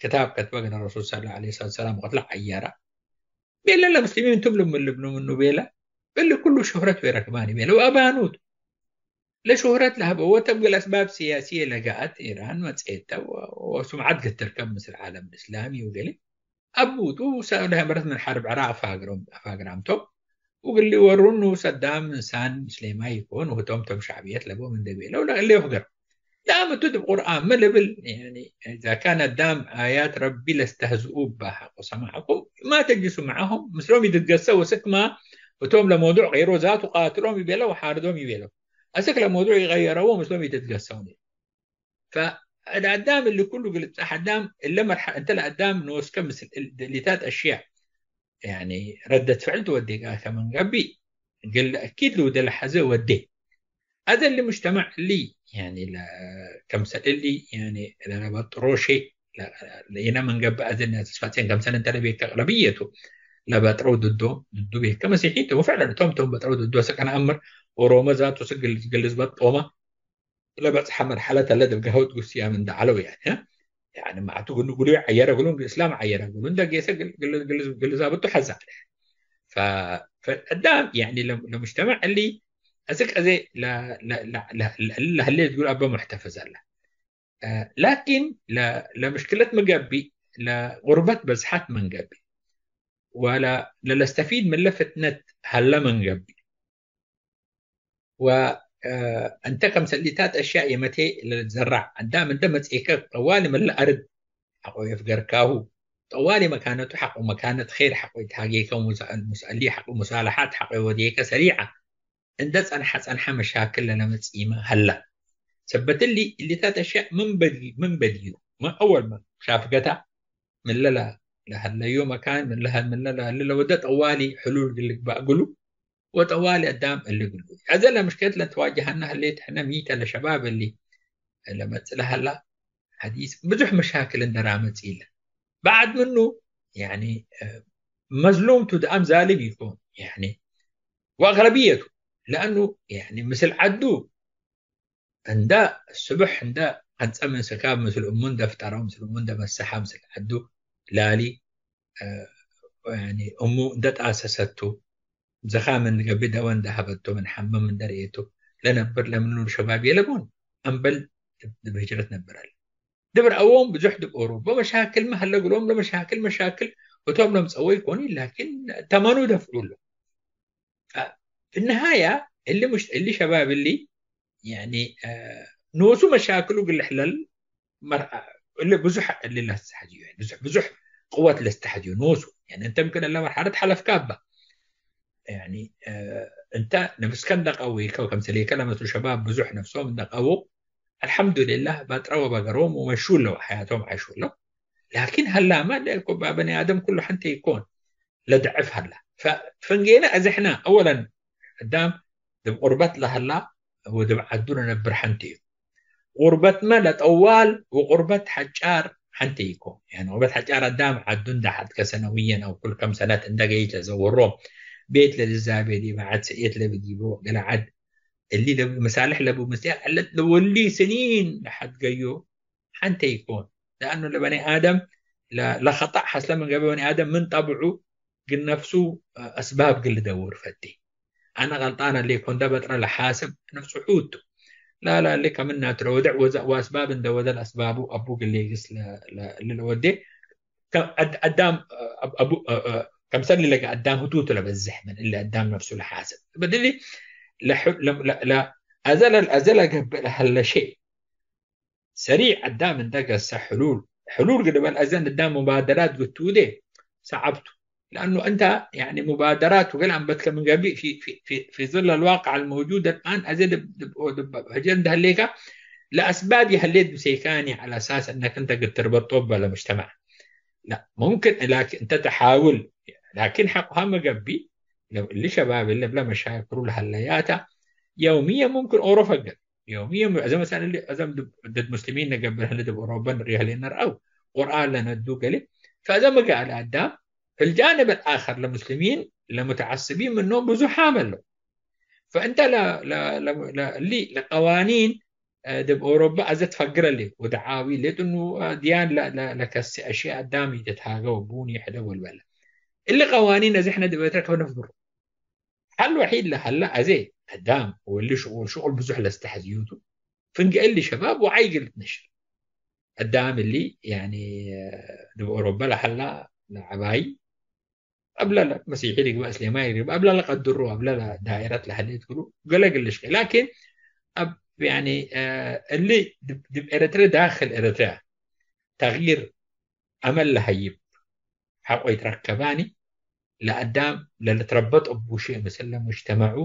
ክታብ ከትበ ገለ ረሱል ሰለላሁ ዐለይሂ ወሰለም ወቀትለ ዐየረ። ቤለ ለሙስሊሚን እንቱም ልምልብኑ ምኑ ቤለ፣ እሊ ኩሉ ሹህረት ወረክባኒ ቤለ። ወአባኑት ለሹህረት ለሀበወ ተም ገለ አስባብ ስያስየ ለገአት ኢራን መጽኤተ ወ-፣ ወሱምዐት ገትርከብ ምስል ዓለም እስላሚ ወገሌ። አቡቱ ሰእለ ሀመረት ምን ሐርብ ዕራቅ አፋግሮም፣ አፋግራም ቶም። ወግሊ ወሩኑ ሰዳም እንሳን ምስሌማይ ይኮን ወህቶም ቶም ሸዕብየት ለቦም እንደ ቤለው ለእሌ ፍገር። ዳም እቱ ዲብ ቁርአን ሚ ልብል፣ ያኒ፣ ኢዛ ካነ አዳም አያት ረቢ ለስተህዝኡ እባ ሐቆ ሰማዕኩም ማ ተጅሱ መዐሁም፣ ምስሎም ኢትትገሰው፣ እስክ ማ እቶም ለመውዱዕ ገይሮ ዛቱ ቃትሎም ይቤለው ወሓርዶም ይቤለው። አስክ ለመውዱዕ ይቀየረዎ ምስሎም ኢትትገሰው። ፈእድ አዳም እሊ ኩሉ እግል ልብጸሕ አዳም እለ መርሐ-፣ እንተ ለአዳም ኖስከ ምስል እል-፣ ደሊታት አሽያእ፣ ያኒ ረደት ፍዕል ትወዴ ጋር ከመን ገብእ፣ እግል አኪድ ልውደ ለሐዘ ወዴ። አዘ እሊ ሙጅተማዕ እሊ፣ ያኒ ለ-፣ ከምሰል እሊ፣ ያኒ ለለበጥሮ ሼእ፣ ለ-፣ ለኢነ ምን ገብእ አዘ እሊ ተስፋጼን ከምሰል እንተ ለቤከ አቅለብየቱ ለበጥረው ድዶ፣ ድዱ ቤከ መሲሒት፣ ወፍዕለን እቶም ቶም በጥረው ድዶ ሰቀነ አምር፣ ኦሮሞ ዛቱ ስግል፣ ግል ዝበጦመ፣ ለበጽሐ መርሐለት አለ፣ ዲብ ገሀውት ጉስያም እንደ ዐለው፣ ያኒ፣ ሀ? ያኒ፣ ማዕቱ ግሉ፣ ግሉ ዐየረ ግሉ፣ እስላም ዐየረ ግሉ፣ እንደ ጌሰ ግል-፣ ግል-፣ ግል-፣ ግል ዛብጡ ሐዛ ዐለ። ፈ-፣ ፈአዳም፣ ያኒ፣ ለ-፣ ለሙጅተመዕ እሊ፣ አስክ አዜ ለ-፣ ለ-፣ ለ-፣ ለ-፣ ለ-፣ ለህሌት ግሉ አበ ሙሕተፈዝ አለ። እ፣ ላኪን ለ-፣ ለምሽክለት ሚ ገብእ፣ ለጉርበት በዝሐት ምን ገብእ፣ ወለ-፣ ለለስተፊድ ምለ ፍትነት ሀለ ምን ገብእ፣ ወ-፣ እ፣ እንተ ከምሰሊታት አሽያእ የመቴ ለልትዘራዕ አዳም እንተ መጽኤከ፣ ጠዋሊ ምለ አርድ ሐቆ የፍገርካሁ፣ ጠዋሊ መካነቱ ሐቆ መካነት ኼር ሐቆ ይትሃጌከ፣ ወሙሳ-፣ ሙስአሊ ሐቆ ሙሳለሓት ሐቆ ወዴከ ሰሪዐ እንደ ጸንሐ ጸንሐ መሻክል ለለመጽኢመ ሀላ። ሰበት እሊ፣ እሊታት አሽያእ ምን በድ-፣ ምን በድዩ? ምን አወል ምን ሻፍገታ፣ ምንለ ለ-፣ ለሀለዩ መካን፣ ምንለ ሀ-፣ ምንለ ለሀሊ ለወደ ጠዋሊ ሕሉል እግል ልግባእ እግሉ፣ ወጠዋሊ አዳም እሊ ግሉ። አዘ ለምሽከለት ለትዋጀሀና ህሌት ሕነ ሚተ ለሸባብ እሊ ለመጽእ ለሀላ ሐዲስ ብዙሕ መሻክል እንደ ራመጽ ኢለ። በዕድ ምኑ፣ ያኒ፣ እ፣ መዝሉም ቱ ደአም ዛልም ኢኮን፣ ያኒ፣ ወአግለብየቱ፣ ለአኑ፣ ያኒ፣ ምስል ዐዱ እንደ ስብሕ እንደ አንጸ ምን ስካብ ምስል እሙ እንደ ፍጠረው፣ ምስል እሙ እንደ መሰሐ፣ ምስል ዐዱ ላሊ፣ እ፣ ያኒ፣ እሙ እንደ ጣሰሰቱ፣ ዝኻም እንገብእ ደወ እንደ ሀበቶ፣ ምን ሐመም እንደ ርኤቱ፣ ለነብር ለምኑ ሸባብ የለቦን፣ አምበል እብ ህጅረት ነብር አለ። ድብር አዎም ብዙሕ ድብ ኦሮቦ መሻክል መሀለ ግሎም ለመሻክል መሻክል እቶም ለምጸወ ይኮኒ፣ ላኪን ተመኑ ደፍዑ ሎ። አ፣ ብነሃያ እሊ ሙሽ-፣ እሊ ሸባብ እሊ፣ ያኒ፣ አ፣ ኖሱ መሻክሉ ግልሕለል መርአ-፣ እሊ ብዙሕ እሊ ለስተሐጅዩ፣ ብዙሕ፣ ብዙሕ ቅወት ለስተሐጅዩ ኖሱ። ያኒ እንተ ምክን እለ መርሐለት ሐለፍካ እባ። ያኒ፣ አ፣ እንተ ነፍስከ እንደ ቀዊከ ወከምሰሌከ ለመስሉ ሸባብ ብዙሕ ነፍሶም እንደ ቀዉ፣ አልሐምዱሊላህ፣ ባጥረ ወበገሮም ወመሹ ለው፣ ሐያቶም ዐሹ ለው። ላኪን ሀላመ ለእኮ በኒ አደም ኩሉ ሐንቴ ይኮን። ለድዕፍ ሀላ። ፈ-፣ ፍንጌነ እዝሕነ፣ አወለን፣ አዳም ድብ ቁርበት ለሀላ ወድብ ዐዱ ለነብር ሐንቴ እዩ። ቁርበትመ ለጠዋል ወቁርበት ሐጫር ሐንቴ ይኮን። ያኒ ቁርበት ሐጫር አዳም ዐዱ እንደ ሐድገ ሰነውየን አው ኩል ከም ሰነት እንደ ገይት ለዘውሮ፣ ቤት ለልዛቤ ዲበ ዐድ ሰእየት ለብዲቦ ገለ ዐድ እሊ ለቡ መሳልሕ ለቡ ምስያ ዐለት ለወሊ ስኒን ለሐድገዮ ሐንቴ ይኮን። ለአኑ ለበኒ አደም ለ-፣ ለኸጠእ ሐስለ ምን ገብእ በኒ አደም ምን ጠብዑ ግን ነፍሱ አስባብ ግን ልደውር ፈቴ። አነ ገልጣን አሌኮ እንደ በጥረ ለሓስብ ነፍሱ ሑቱ። ላ፣ ላ፣ እሊ ከምናቱ ለወድዕ ወዘ-፣ ወአስባብ እንደ ወደ ለአስባቡ አቡ ግሌግስ ለ-፣ ለ-፣ ለወዴ ከ-፣ አድ-፣ አዳም፣ አብ-፣ አቡ፣ አ-፣ አ-፣ ከምሰል ለገ አዳም ህቱቱ ለበዝሕ ምን እሊ አዳም ነፍሱ ለሓስብ። በድሊ ለሕ-፣ ለ-፣ ለ-፣ ለ-፣ አዘ ለ-፣ አዘ ለገብእ ለሀለ ሸይ ሰሪዕ አዳም እንደ ገሰ ሕሉል፣ ሕሉል ግድበል አዘን እዳም ሙባደራት ግቱዴ ሰዓብቱ። ለአኑ እንተ ያኒ ሙባደራት ወገል አንበትከ ምን ገብእ ፊ፣ ፊ፣ ፊ፣ ፊ ዝል አልዋቅዕ አልመውጁድ አልአን አዘ ድብ፣ ድብ፣ ድብ፣ ህጀር እንደ ህሌካ ለአስባብ የህሌት ብሴካኒ ዐለ አሳስ እነክ እንተ ግትርበጦ በለ ሙጅተማዕ። ላ፣ ሙምክን ላኪን እንተ ተሓውል፣ ላኪን ሐቁሃ መገብእ፣ ለው እሊ ሸባብ እለ እብለ መሻክሉ ለሀለያታ የውምየ ሙምክን ኦሮ ፈገር። የውምየ ሙ-፣ አዘ መሰለን እሊ አዘም ድብ፣ ድድ ሙስሊሚን ነገብር ህለ ድብ ኦሮበ ንርኤ ህሌነ ረአው፣ ቁርአን ለነዱ ገሌ። ፈአዘ መገአ ለአዳም፣ ፊልጃንብ አልአኸር ለሙስሊሚን ለሙተዐስቢን ምኖም ብዙሓም ዐለው። ፈእንተ ለ-፣ ለ-፣ ለ-፣ ለ-፣ እሊ ለቀዋኒን እ፣ ድብ ኦሮበ አዘ ትፈግረ ሌ ወደዓዊ ሌጥ እኑ፣ እ፣ ድያን ለ-፣ ለ-፣ ለከሴ አሽያእ አዳም ኢትትሃገው ቡን ይሕደግ ወልበለ። እሊ ቀዋኒን አዘ ሕነ ድብ ኤረትርየ ከመ ነፍግሮ። ሐል ወሒድ ለሀለ አዜ አዳም ወእሊ ሽቁል፣ ሽቁል ብዙሕ ለስተሐዝዩቱ። ፍንጌ እሊ ሸባብ ወዓይ ግልት ነሽር። አዳም እሊ፣ ያኒ፣ እ፣ ድብ ኦሮበ ለሀላ ለዐባይ፣ አብለ ለመሲሒ ልግበእ፣ እስሌማይ ልግበእ፣ አብለ ለቀድሮ፣ አብለ ለዳይረት ለሀሌት ክሉ ገሌ ግልሽ። ላኪን አብ፣ ያኒ፣ እ፣ እሊ ድብ፣ ድብ ኤረትርየ ዳክል ኤረትርየ ተግይር አመል ለሀይብ ሐቆ ይትረከባኒ፣ ለአዳም ለልትረበጥ እቡ ሼእ ምስል ለሙጅተመዑ፣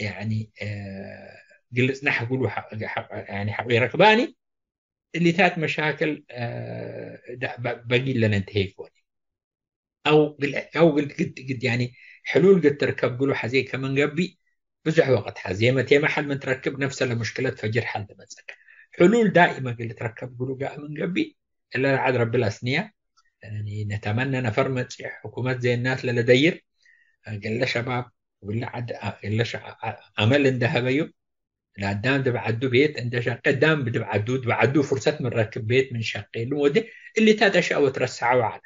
ያኒ፣ እ፣ ግልጽ ነሕ እግሉ ሐቅ፣ ሐቅ፣ ያኒ ሐቆ ይረክባኒ፣ እሊታት መሻክል፣ እ፣ ዳ-፣ በ-፣ በጊ ለነንተሄ ኢኮን። አው ግል፣ አው ግል ግድ፣ ግድ ያኒ ሕሉል ግድ ትርከብ ግሉ ሐዜ ከምን ገብእ ብዙሕ ወቅት ሐዜ መቴመ ሐል ምን ትረክብ ነፍሰ ለሙሽክለት ፈጅር ሐል ትመጸክ። ሕሉል ዳኢመ ግል ትረከብ ግሉ ጋር ምን ገብእ እለ ለዐድ ረቢ ለአስንያ። ያኒ ነተመነ ነፈር መጽእ ሕኩመት ዘይ ናት ለለደይር፣ ገለ ሸባብ፣ ገለ ዐድ፣ ገለ ሸ-፣ አ-፣ አመል እንደ ሀበዩ፣ ለአዳም ድብ ዐዱ ቤት እንደ ሸቄ፣ አዳም ድብ ዐዱ፣ ድብ ዐዱ ፍርሰት ምን ረክብ ቤት ምን ሸቄ እሉ ወዴ እሊታት አሽያእ ወትረሰዐው ዐለ።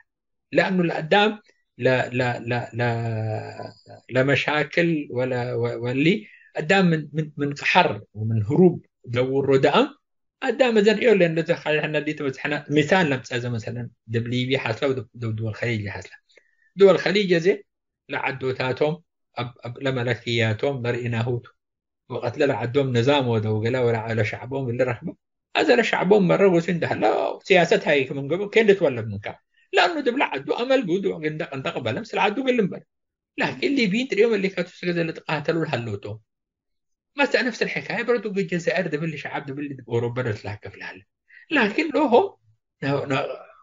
ለአኑ ለአዳም ለ-፣ ለ-፣ ለ-፣ ለ-፣ ለመሻክል ወለ-፣ ወ-፣ ወሊ አዳም ምን፣ ምን፣ ምን ቀሐር ወምን ህሩብ ደውሮ ደአም አዳም እዘን እዮ ለን ለዘ ኻይ ሕነ ሊተ በዝሐነ ሚሳል ለምጸእ ዘ መሰለን ድብ ሊብየ ሐስለ ወድብ፣ ድብ ድወል ኸሊጅ ሐስለ። ድወል ኸሊጅ አዜ ለዐዶታቶም አብ፣ አብ ለመለክያቶም ለርኢናሁ ቱ። ወቀት ለለዐዶም ንዛም ወደው ገለ ወለዐለ ሸዕቦም እሊ ረክበ። አዘ ለሸዕቦም መረ ወሲ እንደ ሀለ ሲያሰት ሀይክ ምን ገብእ ኬን ልትወለድ ምንካ። ለአኑ ድብለ ዐዱ አመል ብውዱዕ ግንደ ቅንጠቅ በለ ምስል ዐዱ ግልም በለ። ላኪን ሊብይን ትርእዮም እሊካቱ ስገዘ ልትቃተሉ ለሀለውቶም። መሰ ነፍስ الحكاية በረቱ ጀዛይር ድብል ሸዓብ ድብል ኦሮበ ለትላከፍ ለሀለ። ላኪን ሎሆም ነ-፣ ነ-፣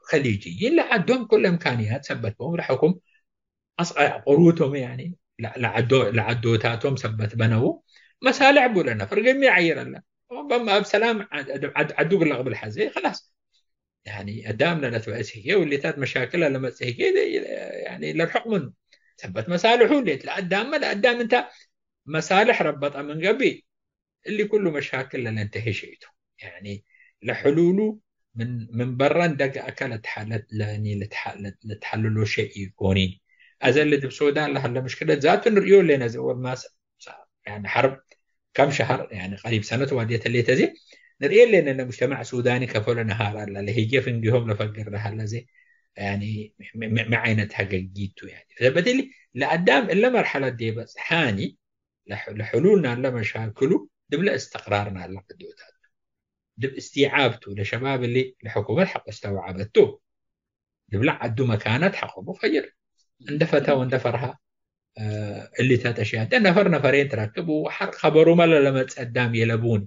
ኸሊጅይን ለዐዶም ኩለ እምካንያት ሰበት ቦም ለሐኩም አስቀ-፣ ቁሩቶም ያኒ ለዐዶ-፣ ለዐዶታቶም ሰበት በነው፣ መሳልሕ ቡ ለነፈር ገሚ ይዐይር አለ። በም-፣ እብ ሰላም ዐድ-፣ ዐድ-፣ ዐዱ እግል ለቅብል ሐዜ፣ ከላስ። ያኒ አዳም ለለትበእስ ህዬ፣ ወሌታት መሻክል ለለመጽእ ህዬ፣ ያኒ ለርሕቅ ምኑ። ሰበት መሳልሑ ሌት ለአዳምመ፣ ለአዳም እንተ መሳልሕ ረበጠ ምን ገብእ፣ እሊ ኩሉ መሻክል ለለንተሄ ሸይቱ። ያኒ ለሕሉሉ ምን፣ ምን በረ እንደ ገአከ ለትሐ-፣ ለት-፣ ለኒ ልትሐ-፣ ለት-፣ ልትሐልሎ ሸይ ኢኮኒ። አዘ እሊ ዲብ ሱዳን ለሀለ ምሽክለት ዛቱ ንርእዮ ሌነ። ዘ ወልማስ ያኒ ሐርብ ከም ሸሀር፣ ያኒ ቀሪብ ሰነት ዋድየት ህሌት አዜ ንርእየ ሌነ። ለሙጅተማዕ ሱዳኒ ከፎ ለነሃር አለ፣ ለህዬ ፍንጌሆም ለፈግር ለሀለ አዜ፣ ያኒ ሚ፣ ሚ፣ ሚ ዓይነት ሀገጊቱ ያኒ። ሰበት እሊ ለአዳም እለ መርሐለት ዲበ በጽሓኒ፣ ለሕ-፣ ለሕሉል ናለ መሻክሉ፣ ዲብለ እስትቅራር ናለ ዐዶታት፣ ዲብ እስቲዓብ ቱ፣ ለሸባብ እሊ ለሕኩመት ሐቆ እስተውዓበት ቱ፣ ዲብለ ዐዱ መካነት ሐቆ ቡ ፈጅር። እንደ ፈተ ወእንደ ፈርሀ፣ እ፣ እሊታት አሽያተ ነፈር ነፈሬን ትረክብ ወሐር ከበሩመ ለለመጽእ አዳም የለቡኒ።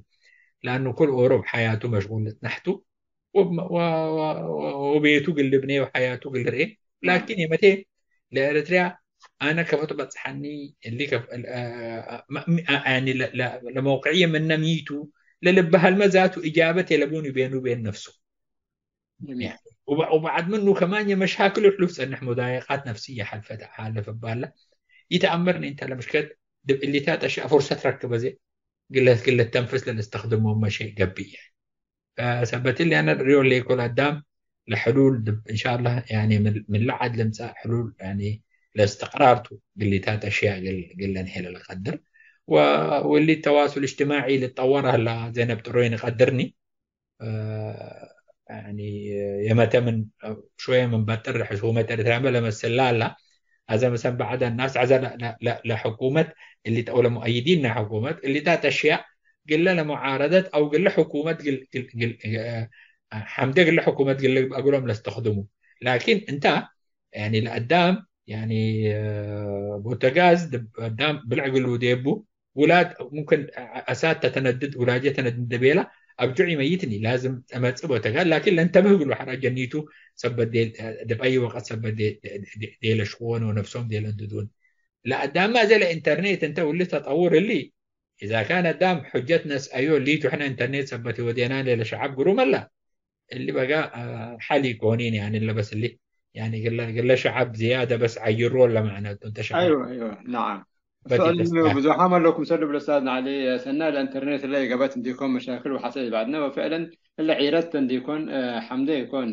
ለአኑ ኩል ኦሮብ ሐያቱ መሽጉል ልትነሕቱ ወብ-፣ ወ-፣ ወ-፣ ወ-፣ ወቤቱ እግል ልብኔ ወሐያቱ እግል ልርኤ። ላኪን የመቴ ለኤረትርያ አነ ከፎ ትበጽሐኒ፣ እሊ ከፍ-፣ እ፣ እ፣ እ፣ ማ-፣ ሚ-፣ አ-፣ ያኒ ለ-፣ ለ-፣ ለመውቅዕየ ምነ ሚቱ፣ ለልበሀልመ ዛቱ እጃበት የለቡኒ ቤኑ ቤን ነፍሱ። ጀሚል። ያኒ ወበ-፣ ወበዕድ ምኑ ከማን የመሻክል ሕሉፍ ጸንሕ፣ ሙዳየቃት ነፍስየ ሐልፈት፣ ሐልፍ እባለ ኢተአምርኒ እንተ ለምሽከት ዲብ እሊታት አሽያእ ፍርሰት ረክበ ዘ ግለ፣ ግለ ተንፍስ ለለስተክድሞመ ሸይ ገብእ። ሰበት እሊ አነ ርእዮ ሌኮ ለአዳም ለሕሉል ዲብ እንሻአላህ ያኒ ምን፣ ምን ለዐድ ልምጸእ ሕሉል ያኒ ለእስትቅራር ቱ ግሊታት አሽያእ ግል፣ ግል ለንሄለ ለቀድር። ወ-፣ ወእሊ ተዋሱል እጅትማዒ ልትጠወር ሀላ ዘነብ ጥሮይ ንቀድርኒ። እ፣ ያኒ የመተ ምን ሾየ ምን በጥር ሕኩመት ኤርትራመ ለመስላ ሀላ። አዘ መሰን በዐደ ናስ አዘ ለ-፣ ለ-፣ ለ-፣ ለሕኩመት እሊ ተ-፣ ወለሙአይዲን ናይ ሕኩመት እሊታት አሽያእ ግለ ለሙዓረደት አው ግለ ሕኩመት ግል-፣ ግል-፣ ግል-፣ ሐምዴ ግለ ሕኩመት ግለ እግሎም ለስተክድሙ። ላኪን እንተ ያኒ ለአዳም ያኒ ቦተጋዝ ድ-፣ አዳም ብልዕ ግሉ ዴቡ ውላድ ሙምክን አሳት ተተነድድ ውላጅ ተነድድ እንደ ቤላ አብጁዕ ይመይትኒ ላዝም ተመጽእ ቦተጋዝ ላኪን ለንተብህ ግሉ ሐራ ጀኒቱ ሰበት ዴል-፣ ዲብ አይ ወቀት ሰበት ዴ-፣ ዴ-፣ ዴ-፣ ዴለ ሽክወን ወነፍሶም ዴለ እንድዱን። ለአዳም አዜ ለኢንተርኔት እንተ ውሊ ተጠውር እሊ፣ ኢዛ ካን አዳም ሑጀት ነስአዮ ሊቱ ሕነ ኢንተርኔት ሰበት ወዴና ሌለ ሸዐብ ግሩም አላ። እሊ በጋ፣ አ፣ ሐል ኢኮኒን፣ ያኒ ለበስ እሊ፣ ያኒ ግለ፣ ግለ ሸዐብ ዝያደ በስ ዐይሮ ለመዕነቱ እንተ ሸዐብ አይወ፣ አይወ፣ ነዓም። በቲ ሱአል ተስታህ። ብዙሓም አለኩም ሰዱ ብለሳድና ዐሊ፣ ሰናይ ለኢንተርኔት እለ ገበት እንዲኮን መሻክል ወሐሰ ኢባድነ ወፍዕለን እለ ዒረት እንዲኮን፣ አ፣ ሐምደ ኢኮን።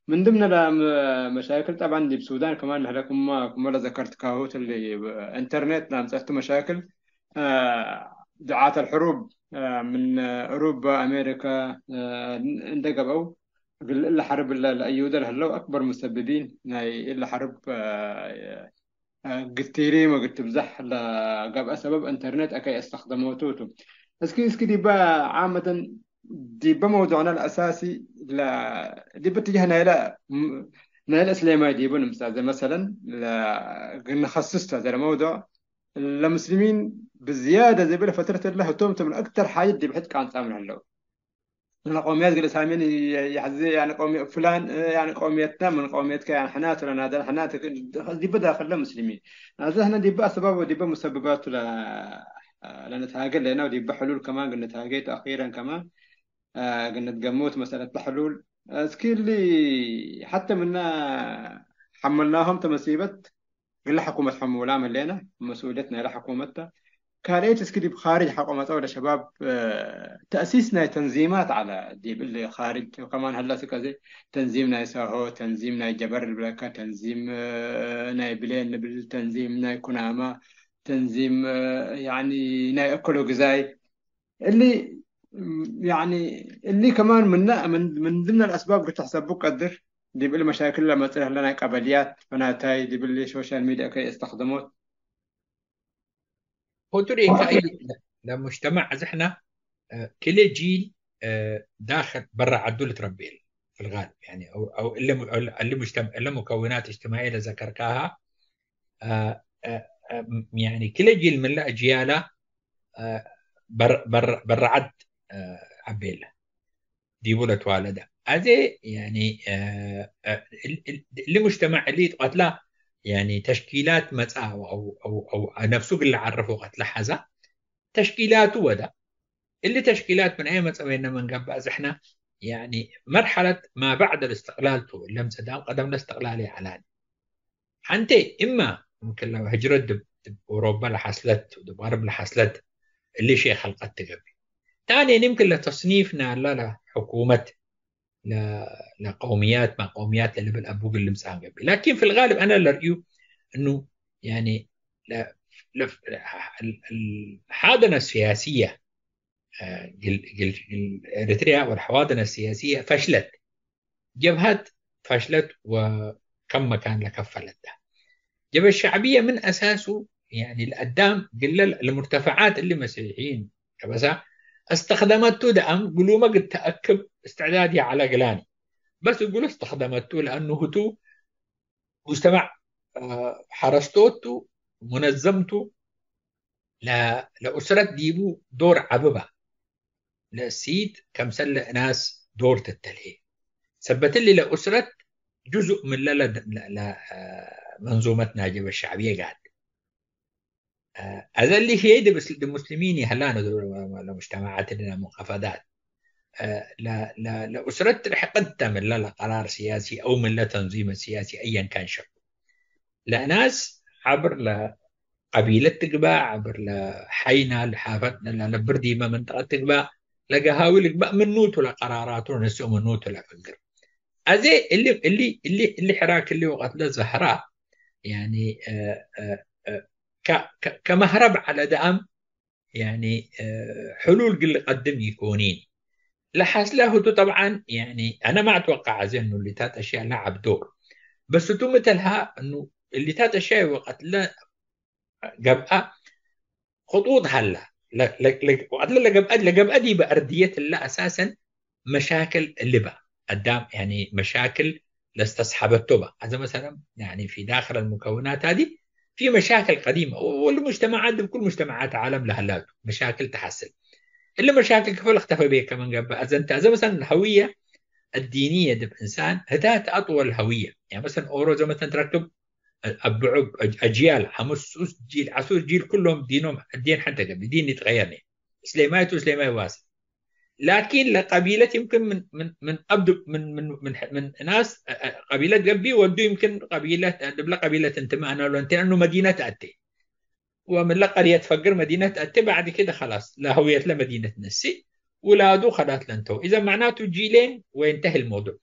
ምን ድምነ ለመሻክል ጠብዐን ዲብ ሱዳን ከማን ለህለ ክመ፣ ክመ ለዘከርትካሁ እሊ ኢንተርኔት ለአምጸቱ መሻክል፣ አ፣ ዱዓት አልሕሩብ፣ አ፣ ምን እሩበ፣ አሜሪከ፣ አ፣ እንደ ገብአው እግል እለ ሐርብ እለ ለአዩደ ለህለው አክበር ሙሰብቢን ናይ እለ ሐርብ፣ አ፣ አ፣ ግትሪም ወግትብዘሕ ለገብአ ሰበብ ኢንተርኔት አከይ አስተክደሞቱ ቱ። እስኪ፣ እስኪ ዲበ ዓመተን ዲበ መውዱዕና ለአሳሲ ለ-፣ ዲበ እትጀህ ናይለ፣ ናይለ እስሌማይ ዲቡ ንምጻእ ዘ መሰለን ለ-፣ ግንኸስስ ተ ዘ ለመውዱዕ ለሙስሊሚን ብዝያደ ዘቢለ ፈትረት እለ ህቶም ተ ምን አክተር ሓጀት ዲብ ሕድ ቃንጻ ምን ህለው። ለቀውምያት እግል ሳሜን የ-፣ የሐዜ፣ ያኒ ቀውምየ ፍላን፣ ያኒ ቀውምየትነ ምን ቀውምየትከ፣ ያኒ ሕናት ለናደል ሕናት ዲበ ዳክል ለሙስሊሚን። አዜ ህነ ዲበ አስባብ ወዲበ ሙሰብባቱ ለ-፣ ለንትሃጌ ለነ ወዲበ ሕሉል ከማን እግል ንትሃጌ ቱ አኺረን ከማን፣ አ፣ እግል ንትገመው ቱ መሰለት ለሕሉል። እስኪ እሊ ሐተ ምነ ሐመልናሆም ተ መሲበት፣ ግለ ሕኩመት ሕሙላም ህሌነ፣ መስኡልየት ናይለ ሕኩመት ተ። ካልአይት እስኪ ዲብ ካርጅ ሐቆ መጸው ለሸባብ፣ አ፣ ተእሲስ ናይ ተንዚማት ዐለ፣ ዲብ እሊ ካርጅ ከማን ሀለ፣ እስከ ዘይ ተንዚም ናይ ሳሆ፣ ተንዚም ናይ ጀበር ልብለከ፣ ተንዚም፣ አ፣ ናይ ብሌን ንብል፣ ተንዚም ናይ ኩናማ፣ ተንዚም፣ አ፣ ያኒ ናይ እክሎ ግዛይ፣ እሊ፣ ያኒ፣ እሊ ከማን ምነ፣ ምን፣ ምን ድምነ ለአስባብ እግል ተሕሰቡ ቀድር፣ ዲብ እሊ መሻክል ለመጽእ ለህለ ናይ ቀበልያት ፈናታይ፣ ዲብ እሊ ሶሻል ሚድያ ከይ አስተክደሞት። ሆቱ ዲካ እሊ ለሙጅተማዕ አዜ ሕነ፣ እ፣ ክልኤ ጂል፣ እ፣ ዳክል በረ ዐዱ ልትረቤ ፊልጋልብ፣ ያኒ፣ አው፣ አው እሊ ሙ-፣ እሊ ሙጅተም-፣ እሊ ሙከውናት እጅትማዕየ ለዘከርካሃ፣ አ፣ አ፣ አ፣ ያኒ ክለ ጂል ምን ለአጅያላ፣ አ፣ በር-፣ በር-፣ በረዐድ፣ አ፣ ዐቤለ ዲቡ ለትዋለደ። አዜ ያኒ፣ አ፣ አ፣ እል-፣ እል-፣ እሊ ሙጅተማዕ እሊ ትቀትላ ያኒ ተሽኪላት መጽአ አው፣ አው፣ አው ነፍሱ እግል ለዓርፍ ወቀት ለሐዛ ተሽኪላቱ ወደ። እሊ ተሽኪላት ምን አየ መጽአ ቤነ ምን ገብአ? እዝሕና ያኒ መርሐለት ማ በዕድ ልእስትቅላል ቱ፣ እለ ምሰዳም ቀደም ለእስትቅላል ይዐላኒ። ሐንቴ እማ ምክን ለ ህጅረት ድብ፣ ድብ ኦሮበ ለሐስለት፣ ድብ ገርብ ለሐስለት፣ እሊ ሼክ ሐልቀት ትገብእ። ታንየን ይምክን ለተስኒፍ ናላ ለሕኩመት፣ ለ-፣ ለቀውምያት፣ ማ ቀውምያት ለልብል አቡ እግል ልምጽአን ገብእ። ላኪን ፊ ልጋልብ አነ ለርእዩ እኑ ያኒ ለ-፣ ለ-፣ ለ-፣ ሐደነ ሲያስየ፣ አ፣ ግል፣ ግል፣ ግል ኤሪትሪያ ወልሐዋደነ ሲያስየ ፈሽለት። ጀብሀት ፈሽለት ወከም መካን ለከፈለት ተ። ጀብሀት ሸዕብየ ምን አሳሱ፣ ያኒ ለአዳም ግለ ለሙርተፈዓት እሊ መሲሕይን ከበሳ አስተክደመቱ ደአም ግሉመ እግል ተአክብ እስትዕዳድ ይዐለ ግላኒ። በስ እግሉ አስተክደመቱ ለአኑ ህቱ ሙጅተማዕ፣ አ፣ ሐረስቶቱ፣ ሙነዘምቱ፣ ለ-፣ ለኡስረት ዲቡ ዶር ዐብባ። ለእሲት ከምሰል ለእናስ ዶር ትተልሄ። ሰበት እሊ ለኡስረት ጅዙእ ምን ለ-፣ ለ-፣ ለ-፣ ለ-፣ መንዙመት ናጀበ ሸዕብየ ጋድ። አ፣ አዘ እሊ ህዬ ዲብ፣ ዲብ ሙስሊሚን ይሀላነ ለሙጅተማዓት እድነ ሙንከፈዳት። አ፣ ለ-፣ ለ-፣ ለኡስረት ርሕቅት ተ ምን ለቀራር ሲያሲ አው ምን ለተንዚም ሲያሲ አየን ካን ሸክሉ። ለእናስ ዐብር ለቀቢለት ትግባእ፣ ዐብር ለሐይና ለሓፈት ለነብር ዲመ መንጠቀት ትግባእ፣ ለገሃዊ ልግባእ ምኑ ቱ ለቀራራቱ ነስኦ ምኑ ቱ ለፈግር። አዜ እሊ፣ እሊ፣ እሊ፣ እሊ ሕራክ እሊ ወቀት ለዘህራ፣ ያኒ፣ አ፣ አ፣ አ፣ ከ-፣ ከ-፣ ከመህረብ ዐለ ደአም፣ ያኒ፣ አ፣ ሕሉል እግል ልቀድም ኢኮኒን። ለሐስለ ህቱ ጠብዓን፣ ያኒ፣ አነ ማ አትወቀዕ አዜ እኑ እሊታት አሽያእ ለዐብ ዶር። በስ ህቱ ምተልሃ እኑ እሊታት አሽያእ ወቀት ለ ገብአ ክጡጥ ሀላ። ለ-፣ ለ-፣ ለ-፣ ወቀት ለገብአ፣ ለገብአ ዲበ አርድየት እለ አሳሰን መሻክል እሊ በ። አዳም ያኒ መሻክል ለስተስሐበቶ በ። አዘ መሰለን ያኒ ፊ ዳክል አልሙከውናት ሀዚ ፊ መሻክል ቀዲመ። ወ-፣ ወሉ ሙጅተማዓት ዲብ ኩል ሙጅተማዓት ዓለም ለሀላቱ መሻክል ተሐስል። እሊ መሻክል ክፈ ለክተፈ ቤከ ምን ገብአ። አዘ እንተ አዘ መሰለን ሀውየ አዲንየ ዲብ እንሳን ህታት አጥወል ሀውየ። ያኒ መሰለን ኦሮ ዘ መተን ትረክብ አብዑ አጅያል፣ ሐምስ ሱስ ጂል፣ ዐሱር ጂል፣ ኩሎም ዲኖም አዴን ሐንተ ገብእ፣ ዲን ይትቀየርኒ። እስሌማይ ቱ እስሌማይ ዋስእ። ላኪን ለቀቢለት ይምክን ምን፣ ምን፣ ምን አብዱ፣ ምን፣ ምን፣ ምን፣ ምን እናስ፣ አ፣ አ፣ ቀቢለት ገብእ ወዱ ይምክን ቀቢለት፣ አ፣ ድብለ ቀቢለት እንትመ አነ ሎንቴ አኑ መዲነት አቴ። ወምን ለቀርየት ፈግር መዲነት አቴ ባዕድ ክደ ኸላስ ለሀውየት ለመዲነት ነስእ ውላዱ ከዳት ለንተው። ኢዘን መዕናቱ ጂሌን ወይንተህ ልመውዱዕ።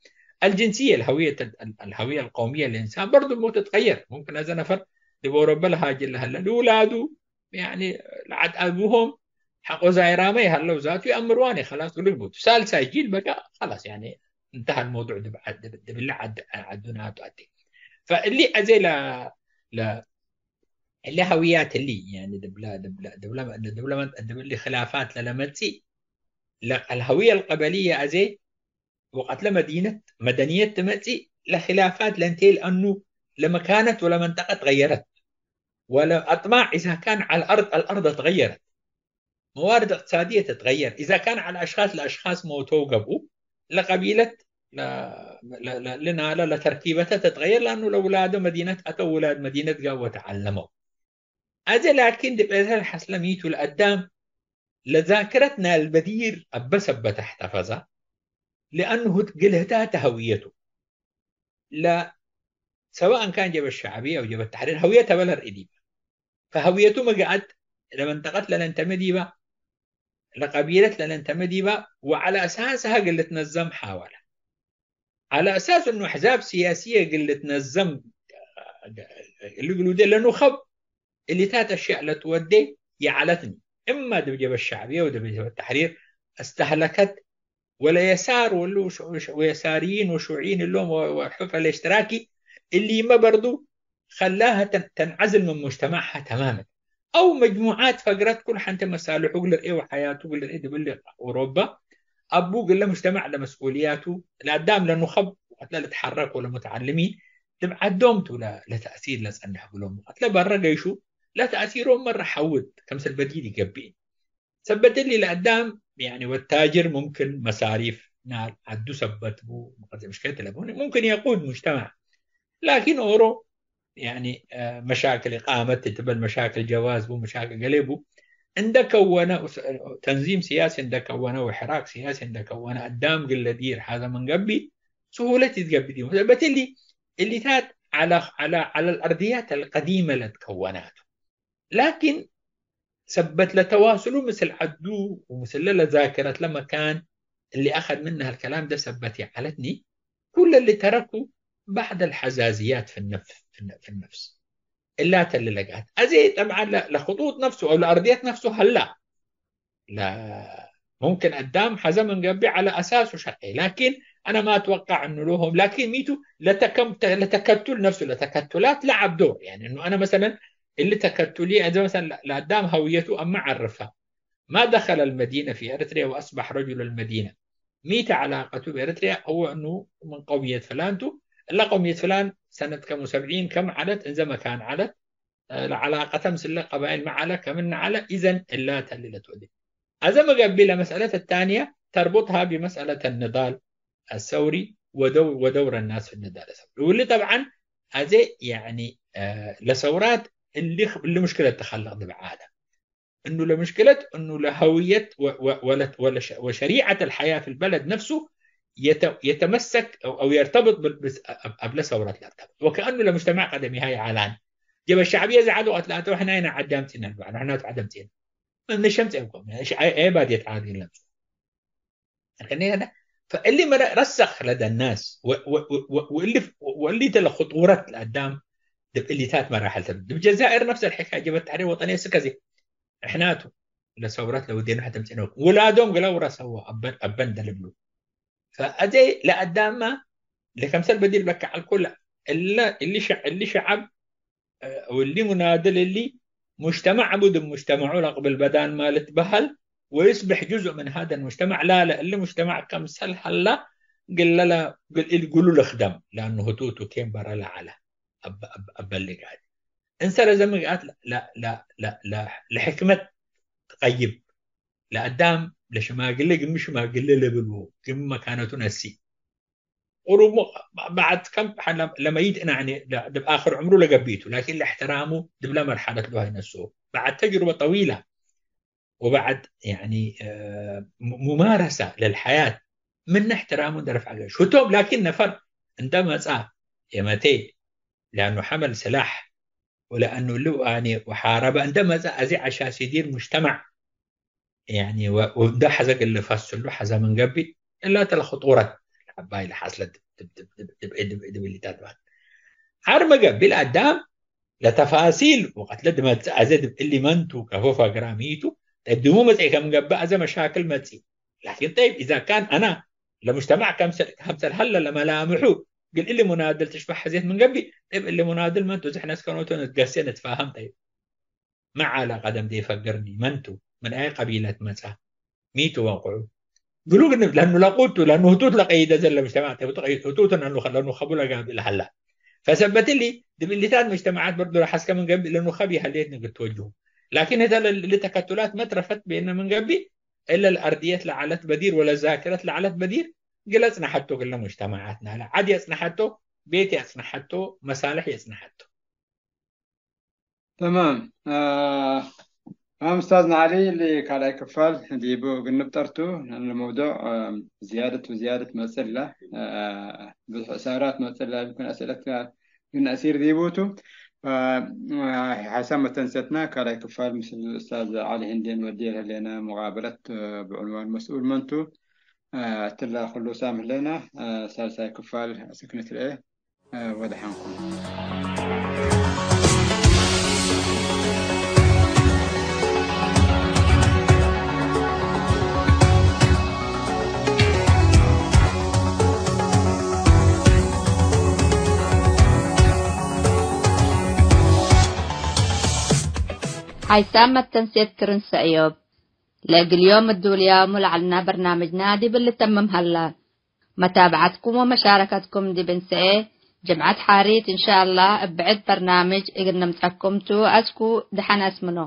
አልጅንስየ፣ አልሀውየት፣ አል-፣ አልሀውየ አልቀውምየ ለእንሳን በርዱ ሞ ትትቀየር። ሙምክን አዘ ነፈር ዲብ ኦሮበ ለሃጅር ለሀለ ልውላዱ፣ ያኒ፣ ለዐድ አቡሆም ሐቆ ዛይራመ ይሀለው ዛቱ ይአምርዋን ኸላስ እግል ልግቡቱ። ሳልሳይ ጂል በቃ ኸላስ፣ ያኒ፣ እንተሃ ልመውዱዕ ድብ ዐድ-፣ ድብ-፣ ድብለ ዐድ-፣ ዐዱ ናቱ አቴ። ፈእሊ አዜ ለ-፣ ለ-፣ እሊ ሀውያት እሊ፣ ያኒ፣ ድብለ፣ ድብለ፣ ድብለ፣ ድብለ፣ ድብሊ ክላፋት ለለመጽእ፣ ለ-፣ አልሀውየ አልቀበልየ አዜ ወቀት ለመዲነት መደንየት ትመጽእ ለክላፋት ለእንቴ ለአኑ ለመካነት ወለመንጠቀ ትገየረት፣ ወለአጥማዕ ኢዛ ካን ዐለ አርድ አልአርድ ትገየረት። መዋርድ እቅትሳድየ ትትገየር። ኢዛ ካን ዐለ አሽኻስ ለአሽኻስ ሞተው ገብኡ፣ ለቀቢለት ለ-፣ ለ-፣ ለ-፣ ልናለ ለተርኪበተ ትትገየር፣ ለአኑ ለውላደ መዲነት አተው፣ ውላድ መዲነት ጋር ወተዐለመው። አዜ ላኪን ዲብ ኤረትርያ ሐስለ ሚቱ ለአዳም ለዛክረት ናይ አልበዲር አበ ሰበት እሕተፈዛ፣ ለአኑ ህት-፣ ግልህታተ ሀውየቱ። ለ-፣ ሰዋእን ካን ጀብሀት ሸዕብየ አው ጀብሀት ተሕሪር ሀውየት አበ ለርእ ዲበ። ፈሀውየቱ መግአት ለመንጠቀት ለለንተመ ዲበ፣ ለቀቢለት ለለንተመ ዲበ፣ ወዐለ አሳስሀ እግል ልትነዘም ሓወለ። ዐለ አሳስ እኑ አሕዛብ ስያስየ እግል ልትነዘም እሊ እግል ውዴ ለኑኸብ እሊታት አሽያእ ለትወዴ ይዐለትኒ። እማ ዲብ ጀብሀት ሸዕብየ ወዲብ ጀብሀት ተሕሪር አስተህለከት ወለየሳር ወሉ ሽ-፣ ሽ-፣ ወየሳርይን ወሹዕይን እሎም ወ-፣ ወሑፍ አልእሽትራኪ እሊመ በርዱ ከላሀ ተን-፣ ተንዐዝል ምን ሙጅተማዕሀ ተማመን። አው መጅሙዓት ፈግረት ኩል ሐንቴ መሳልሑ እግል ልርኤ ወሐያቱ እግል ልርኤ ዲብ እሊ ኦሮባ አቡ እግለ ሙጅተማዕ ለመስኡልያቱ ለአዳም ለኑኸብ ወቀትለ ልትሐረክ ወለሙተዐልሚን ዲብ ዐዶም ቱ ለ-፣ ለተእሲር ለጸንሕ እግሎም ወቀትለ በረ ገይሹ ለተእሲሮም መረ ሐውት ከምሰል በዲር ይገብእ። ሰበት እሊ ለአዳም፣ ያኒ፣ ወታጅር ሙምክን መሳሪፍ ናል ዐዱ ሰበት ቡ፣ መቀዘ ምሽክለት ለቡ፣ ሙምክን የቁድ ሙጅተማዕ። ላኪን ኦሮ ያኒ፣ አ፣ መሻክል ኢቃመት ትበል፣ መሻክል ጀዋዝ ቡ፣ መሻክል ገሌ ቡ፣ እንደ ከወነ፣ ተንዚም ሲያሲ እንደ ከወነ ወሕራክ ሲያሲ እንደ ከወነ፣ አዳም ግለ ዲር ሐዘ ምን ገብእ፣ ስሁለት ይትገብእ ዲቡ። ሰበት እሊ፣ እሊታት ዐለ፣ ዐለ፣ ዐለ አልአርድያት አልቀዲመ ለትከወናቱ። ላኪን፣ ሰበት ለተዋስሉ ምስል ዐዱ ወምስለ ለዛክረት ለመካን እሊ አከድ ምንሃ الكلام ده ሰበት ይዐለትኒ፣ ኩለ እሊ ተረኩ بعض الحزازيات في النف-، في الن-، في النفس። እላተ እሊ ለገአት። አዜ ጠብዓን ለ-፣ ለክጡጥ ነፍሱ አው ለአርድየት ነፍሱ ሀላ። ለ-፣ ሙምክን አዳም ሐዘ ምን ገብእ ዐለ አሳሱ ሸቀይ። ላኪን አነ ማ አትወቀዕ እኑ ለሆም፣ ላኪን ሚቱ ለተከም-፣ ለተከቱል ነፍሱ ለተከቱላት ለዐብ ዶር። ያኒ እኑ አነ መሰለን እሊ ተከቱሊ፣ አዜ መሰለን ለ-፣ ለአዳም ሀውየቱ አመ ዐርፋ። ما دخل المدينة في إريتريا وأصبح رجل المدينة. ሚ ተ ዐላቀቱ ብኤረትርያ? እወ እኑ ምን ቀውምየት ፍላን ቱ። እለ ቀውምየት ፍላን ሰነት ከም ወሰብዒን ከም ዐለት፣ እንዘ መካን ዐለት፣ ለዐላቀተ ምስለ ቀባይል መ ዐለ፣ ከምነ ዐለ፣ ኢዘን እላተ እሊ ለትወዴ። አዘ መ ገብእ ለመስአለት الثانية تربطها بمسألة النضال الثوري ودو-، ودور الناس في النضال الثوري። ወእሊ ጠብዓን አዜ ያኒ ለሰውራት እሊ፣ እሊ ሙሽክለት ተኸልቅ ዲብ ዓለም። እኑ ለምሽክለት እኑ ለሀውየት ወ-፣ ወ-፣ ወለ-፣ ወለ-፣ ወሸሪዐት الحياة في البلد نفسه የተ-፣ የተመሰክ አው፣ አው የርተብጥ ብል-፣ ብስ-፣ አብ-፣ አብለ ሰውረት ለርተብጥ። ወከአኑ ለሙጅተማዕ ቀደም ይሃይ ዓላን ጀበ ሸዕብየ ዘዐድ ወቀት ለአተው ሕናይና ዐዲ አምጽእና ልበዕል፣ ሕናቱ ዐዲ አምጽእና። ምን ሸምጽ የብቆም፣ እሺ፣ አይ፣ አይ ባድየት ዓድ ግን ለምጽ። አርከኔ ሀዳ፣ ፈእሊ መረ ረሰኽ ለደ الناس ወ-፣ ወ-፣ ወ-፣ ወ-፣ ወእሊ ፍ-፣ ወእሊ ተ ለኽጡረት ለአዳም ዲብ እሊታት መራሕል ተብት። ዲብ ጀዛይር ነፍስ الحكاية ጀብሀት ተሕሪር ወጠንየ እስከ ዜ እሕናቱ ለሰውረት ለወዴኑ ሐተ ምጽእነ ውላዶም ግለ ውረሰዎ አበን፣ አበን ደልብሉ። ፈአዜ ለአዳማ ለከምሰል በዲር ለከዐልኩ እለ፣ እሊ ሸ-፣ እሊ ሸዐብ ወእሊ ሙናድል እሊ ሙጅተማዕ ቡ፣ ዲብ ሙጅተመዑ ለቅብል በዳን ማ ልትበሀል ወዩስብሕ ጁዝእ ምን ሀደ ልሙጅተማዕ ላለ፣ እሊ ሙጅተማዕ ከምሰል ሀላ ግለ ለ-፣ ግል-፣ እግሉ ልክደም፣ ለአኑ ህቱቱ ኬን በረ ለዐለ አበ-፣ አበ-፣ አበልግ ዐድ። እንሰ ለዘ ምግአት ለ-፣ ለ-፣ ለ-፣ ለ-፣ ለ-፣ ለሕክመት ትቀይብ፣ ለአዳም ለሽማግሌ ግም ሽማግሌ ለብልዎ፣ ግም መካነቱ ነሲ። ቁሩቡ በዐድ ከም ለመይት እና፣ ያኒ፣ ለ-፣ ዲብ አክር ዕምሩ ለገብእ ቱ፣ ላኪን ለእሕትራሙ ዲብለ መርሐለት ሉ ሀይ ነስኦ። በዐድ ተጅሩበ ጠዊላ ወበዐድ፣ ያኒ፣ እ፣ ሙ-፣ ሙማረሰ ለልሐያት ምነ እሕትራሙ እንደ ረፍዐ ገሽ። ህቶም ላኪን ነፈር እንደ መጽአ የመቴ፣ ለአኑ ሐመል ስላሕ ወለአኑ እሉ አኔ ወሓረበ እንደ መጽአ አዜ ዐሻሲ ዲር ሙጅተማዕ ያኒ፣ ወ-፣ ወእንዶ ሐዘ እግል ልፈስሉ ሐዘ ምን ገብእ፣ እላተ ለኽጡረት ለዐባይ ለሐስለት ዲብ፣ ዲብ፣ ዲብ፣ ዲብ፣ ዲብ፣ ዲብ እሊታት ባት። ሐር መ ገብእ ለአዳም ለተፋሲል ወቀት ለድመጽእ አዜ ዲብ እሊ መን ቱ፣ ከፎ ፈግራ ሚ ቱ፣ ጠይብ፣ ዲቡ መጽኤ ከም ገብእ አዜ መሻክል መጽኢ። ላኪን ጠይብ፣ ኢዛ ካን አና ለሙጅተማዕ ከምሰል፣ ከምሰል ሀለ ለመላምሑ፣ እግል እሊ ሙናድል ትሽበሕ ሐዜት ምን ገብእ፣ ጠይብ፣ እሊ ሙናድል መን ቱ፣ እዜ ሕነ እስከ ኖቱ ንትገሴ ንትፋሀም፣ ጠይብ። መ ዐለ ቀደም ዴ ፈግርኒ፣ መን ቱ፣ ምን አይ ቀቢለት መጽአ፣ ሚ ቱ ወቅዑ። ግሉ ግን ለኑ ለቁቱ፣ ለኑ ህቱት ለቀይደ ዘለ ሙጅተማዕ ተ፣ ህቱት ለኑ፣ ለኑ ከቡ ለጋብእ ለሀላ። ፈሰበት እሊ፣ ዲብ እሊታት ሙጅተማዓት በርዶ ለሐስከ ምን ገብእ፣ ለኑ ከብ ይሀሌት ንግድ ትወጅሁ። ላኪን ህተ ለ-፣ ለተከቱላት መትረፈት ቤነ ምን ገብእ፣ እለ ለአርድየት ለዐለት በዲር ወለዛክረት ለዐለት በዲር፣ ግለ አጽነሐቶ፣ ግለ ሙጅተማዓትና ለዐድ የአጽነሐቶ፣ ቤት የአጽነሐቶ፣ መሳልሕ የአጽነሐቶ። ተማም። አ፣ ተማም ኡስታዝና ዐሊ፣ እሊ ካልኣይ ክፋል ዲቡ እግል ንብጠር ቱ፣ ለአኑ ለመውዱዕ፣ አ፣ ዝያደት ወዝያደት መጽእ እለ፣ አ፣ ብዙሕ እሳራት መጽእ እለ፣ ይምክን አስእለት ግን አሲር ዲቡ ቱ። አ፣ ሐሳብ መተንሰትና ካልኣይ ክፋል ምስል ኡስታዝ ዐሊ ህንዴ እንወዴ ለህሌነ ሙቃበለት፣ አ፣ ብዕንዋን መስኡል መን ቱ፣ አ፣ እትለ ኩሉ ሳምሕ ለነ፣ አ፣ ሳልሳይ ክፋል አስክ ንትርኤ። አ፣ ወደሐንኩም። ሓይሳም መተንሴት ክርን ሰእዮብ። ለእግል ዮም እዱልያሙ ለዐልና በርናምጅና ዲብ ልተምም ሀላ። መታብዐትኩም ወመሻረከትኩም ዲብ እንሰኤ ጅምዐት ሓሪት እንሻአላህ እብ ብዕድ በርናምጅ እግል ነምጸኩም ቱ። አስኩ ደሐን አስምኖ።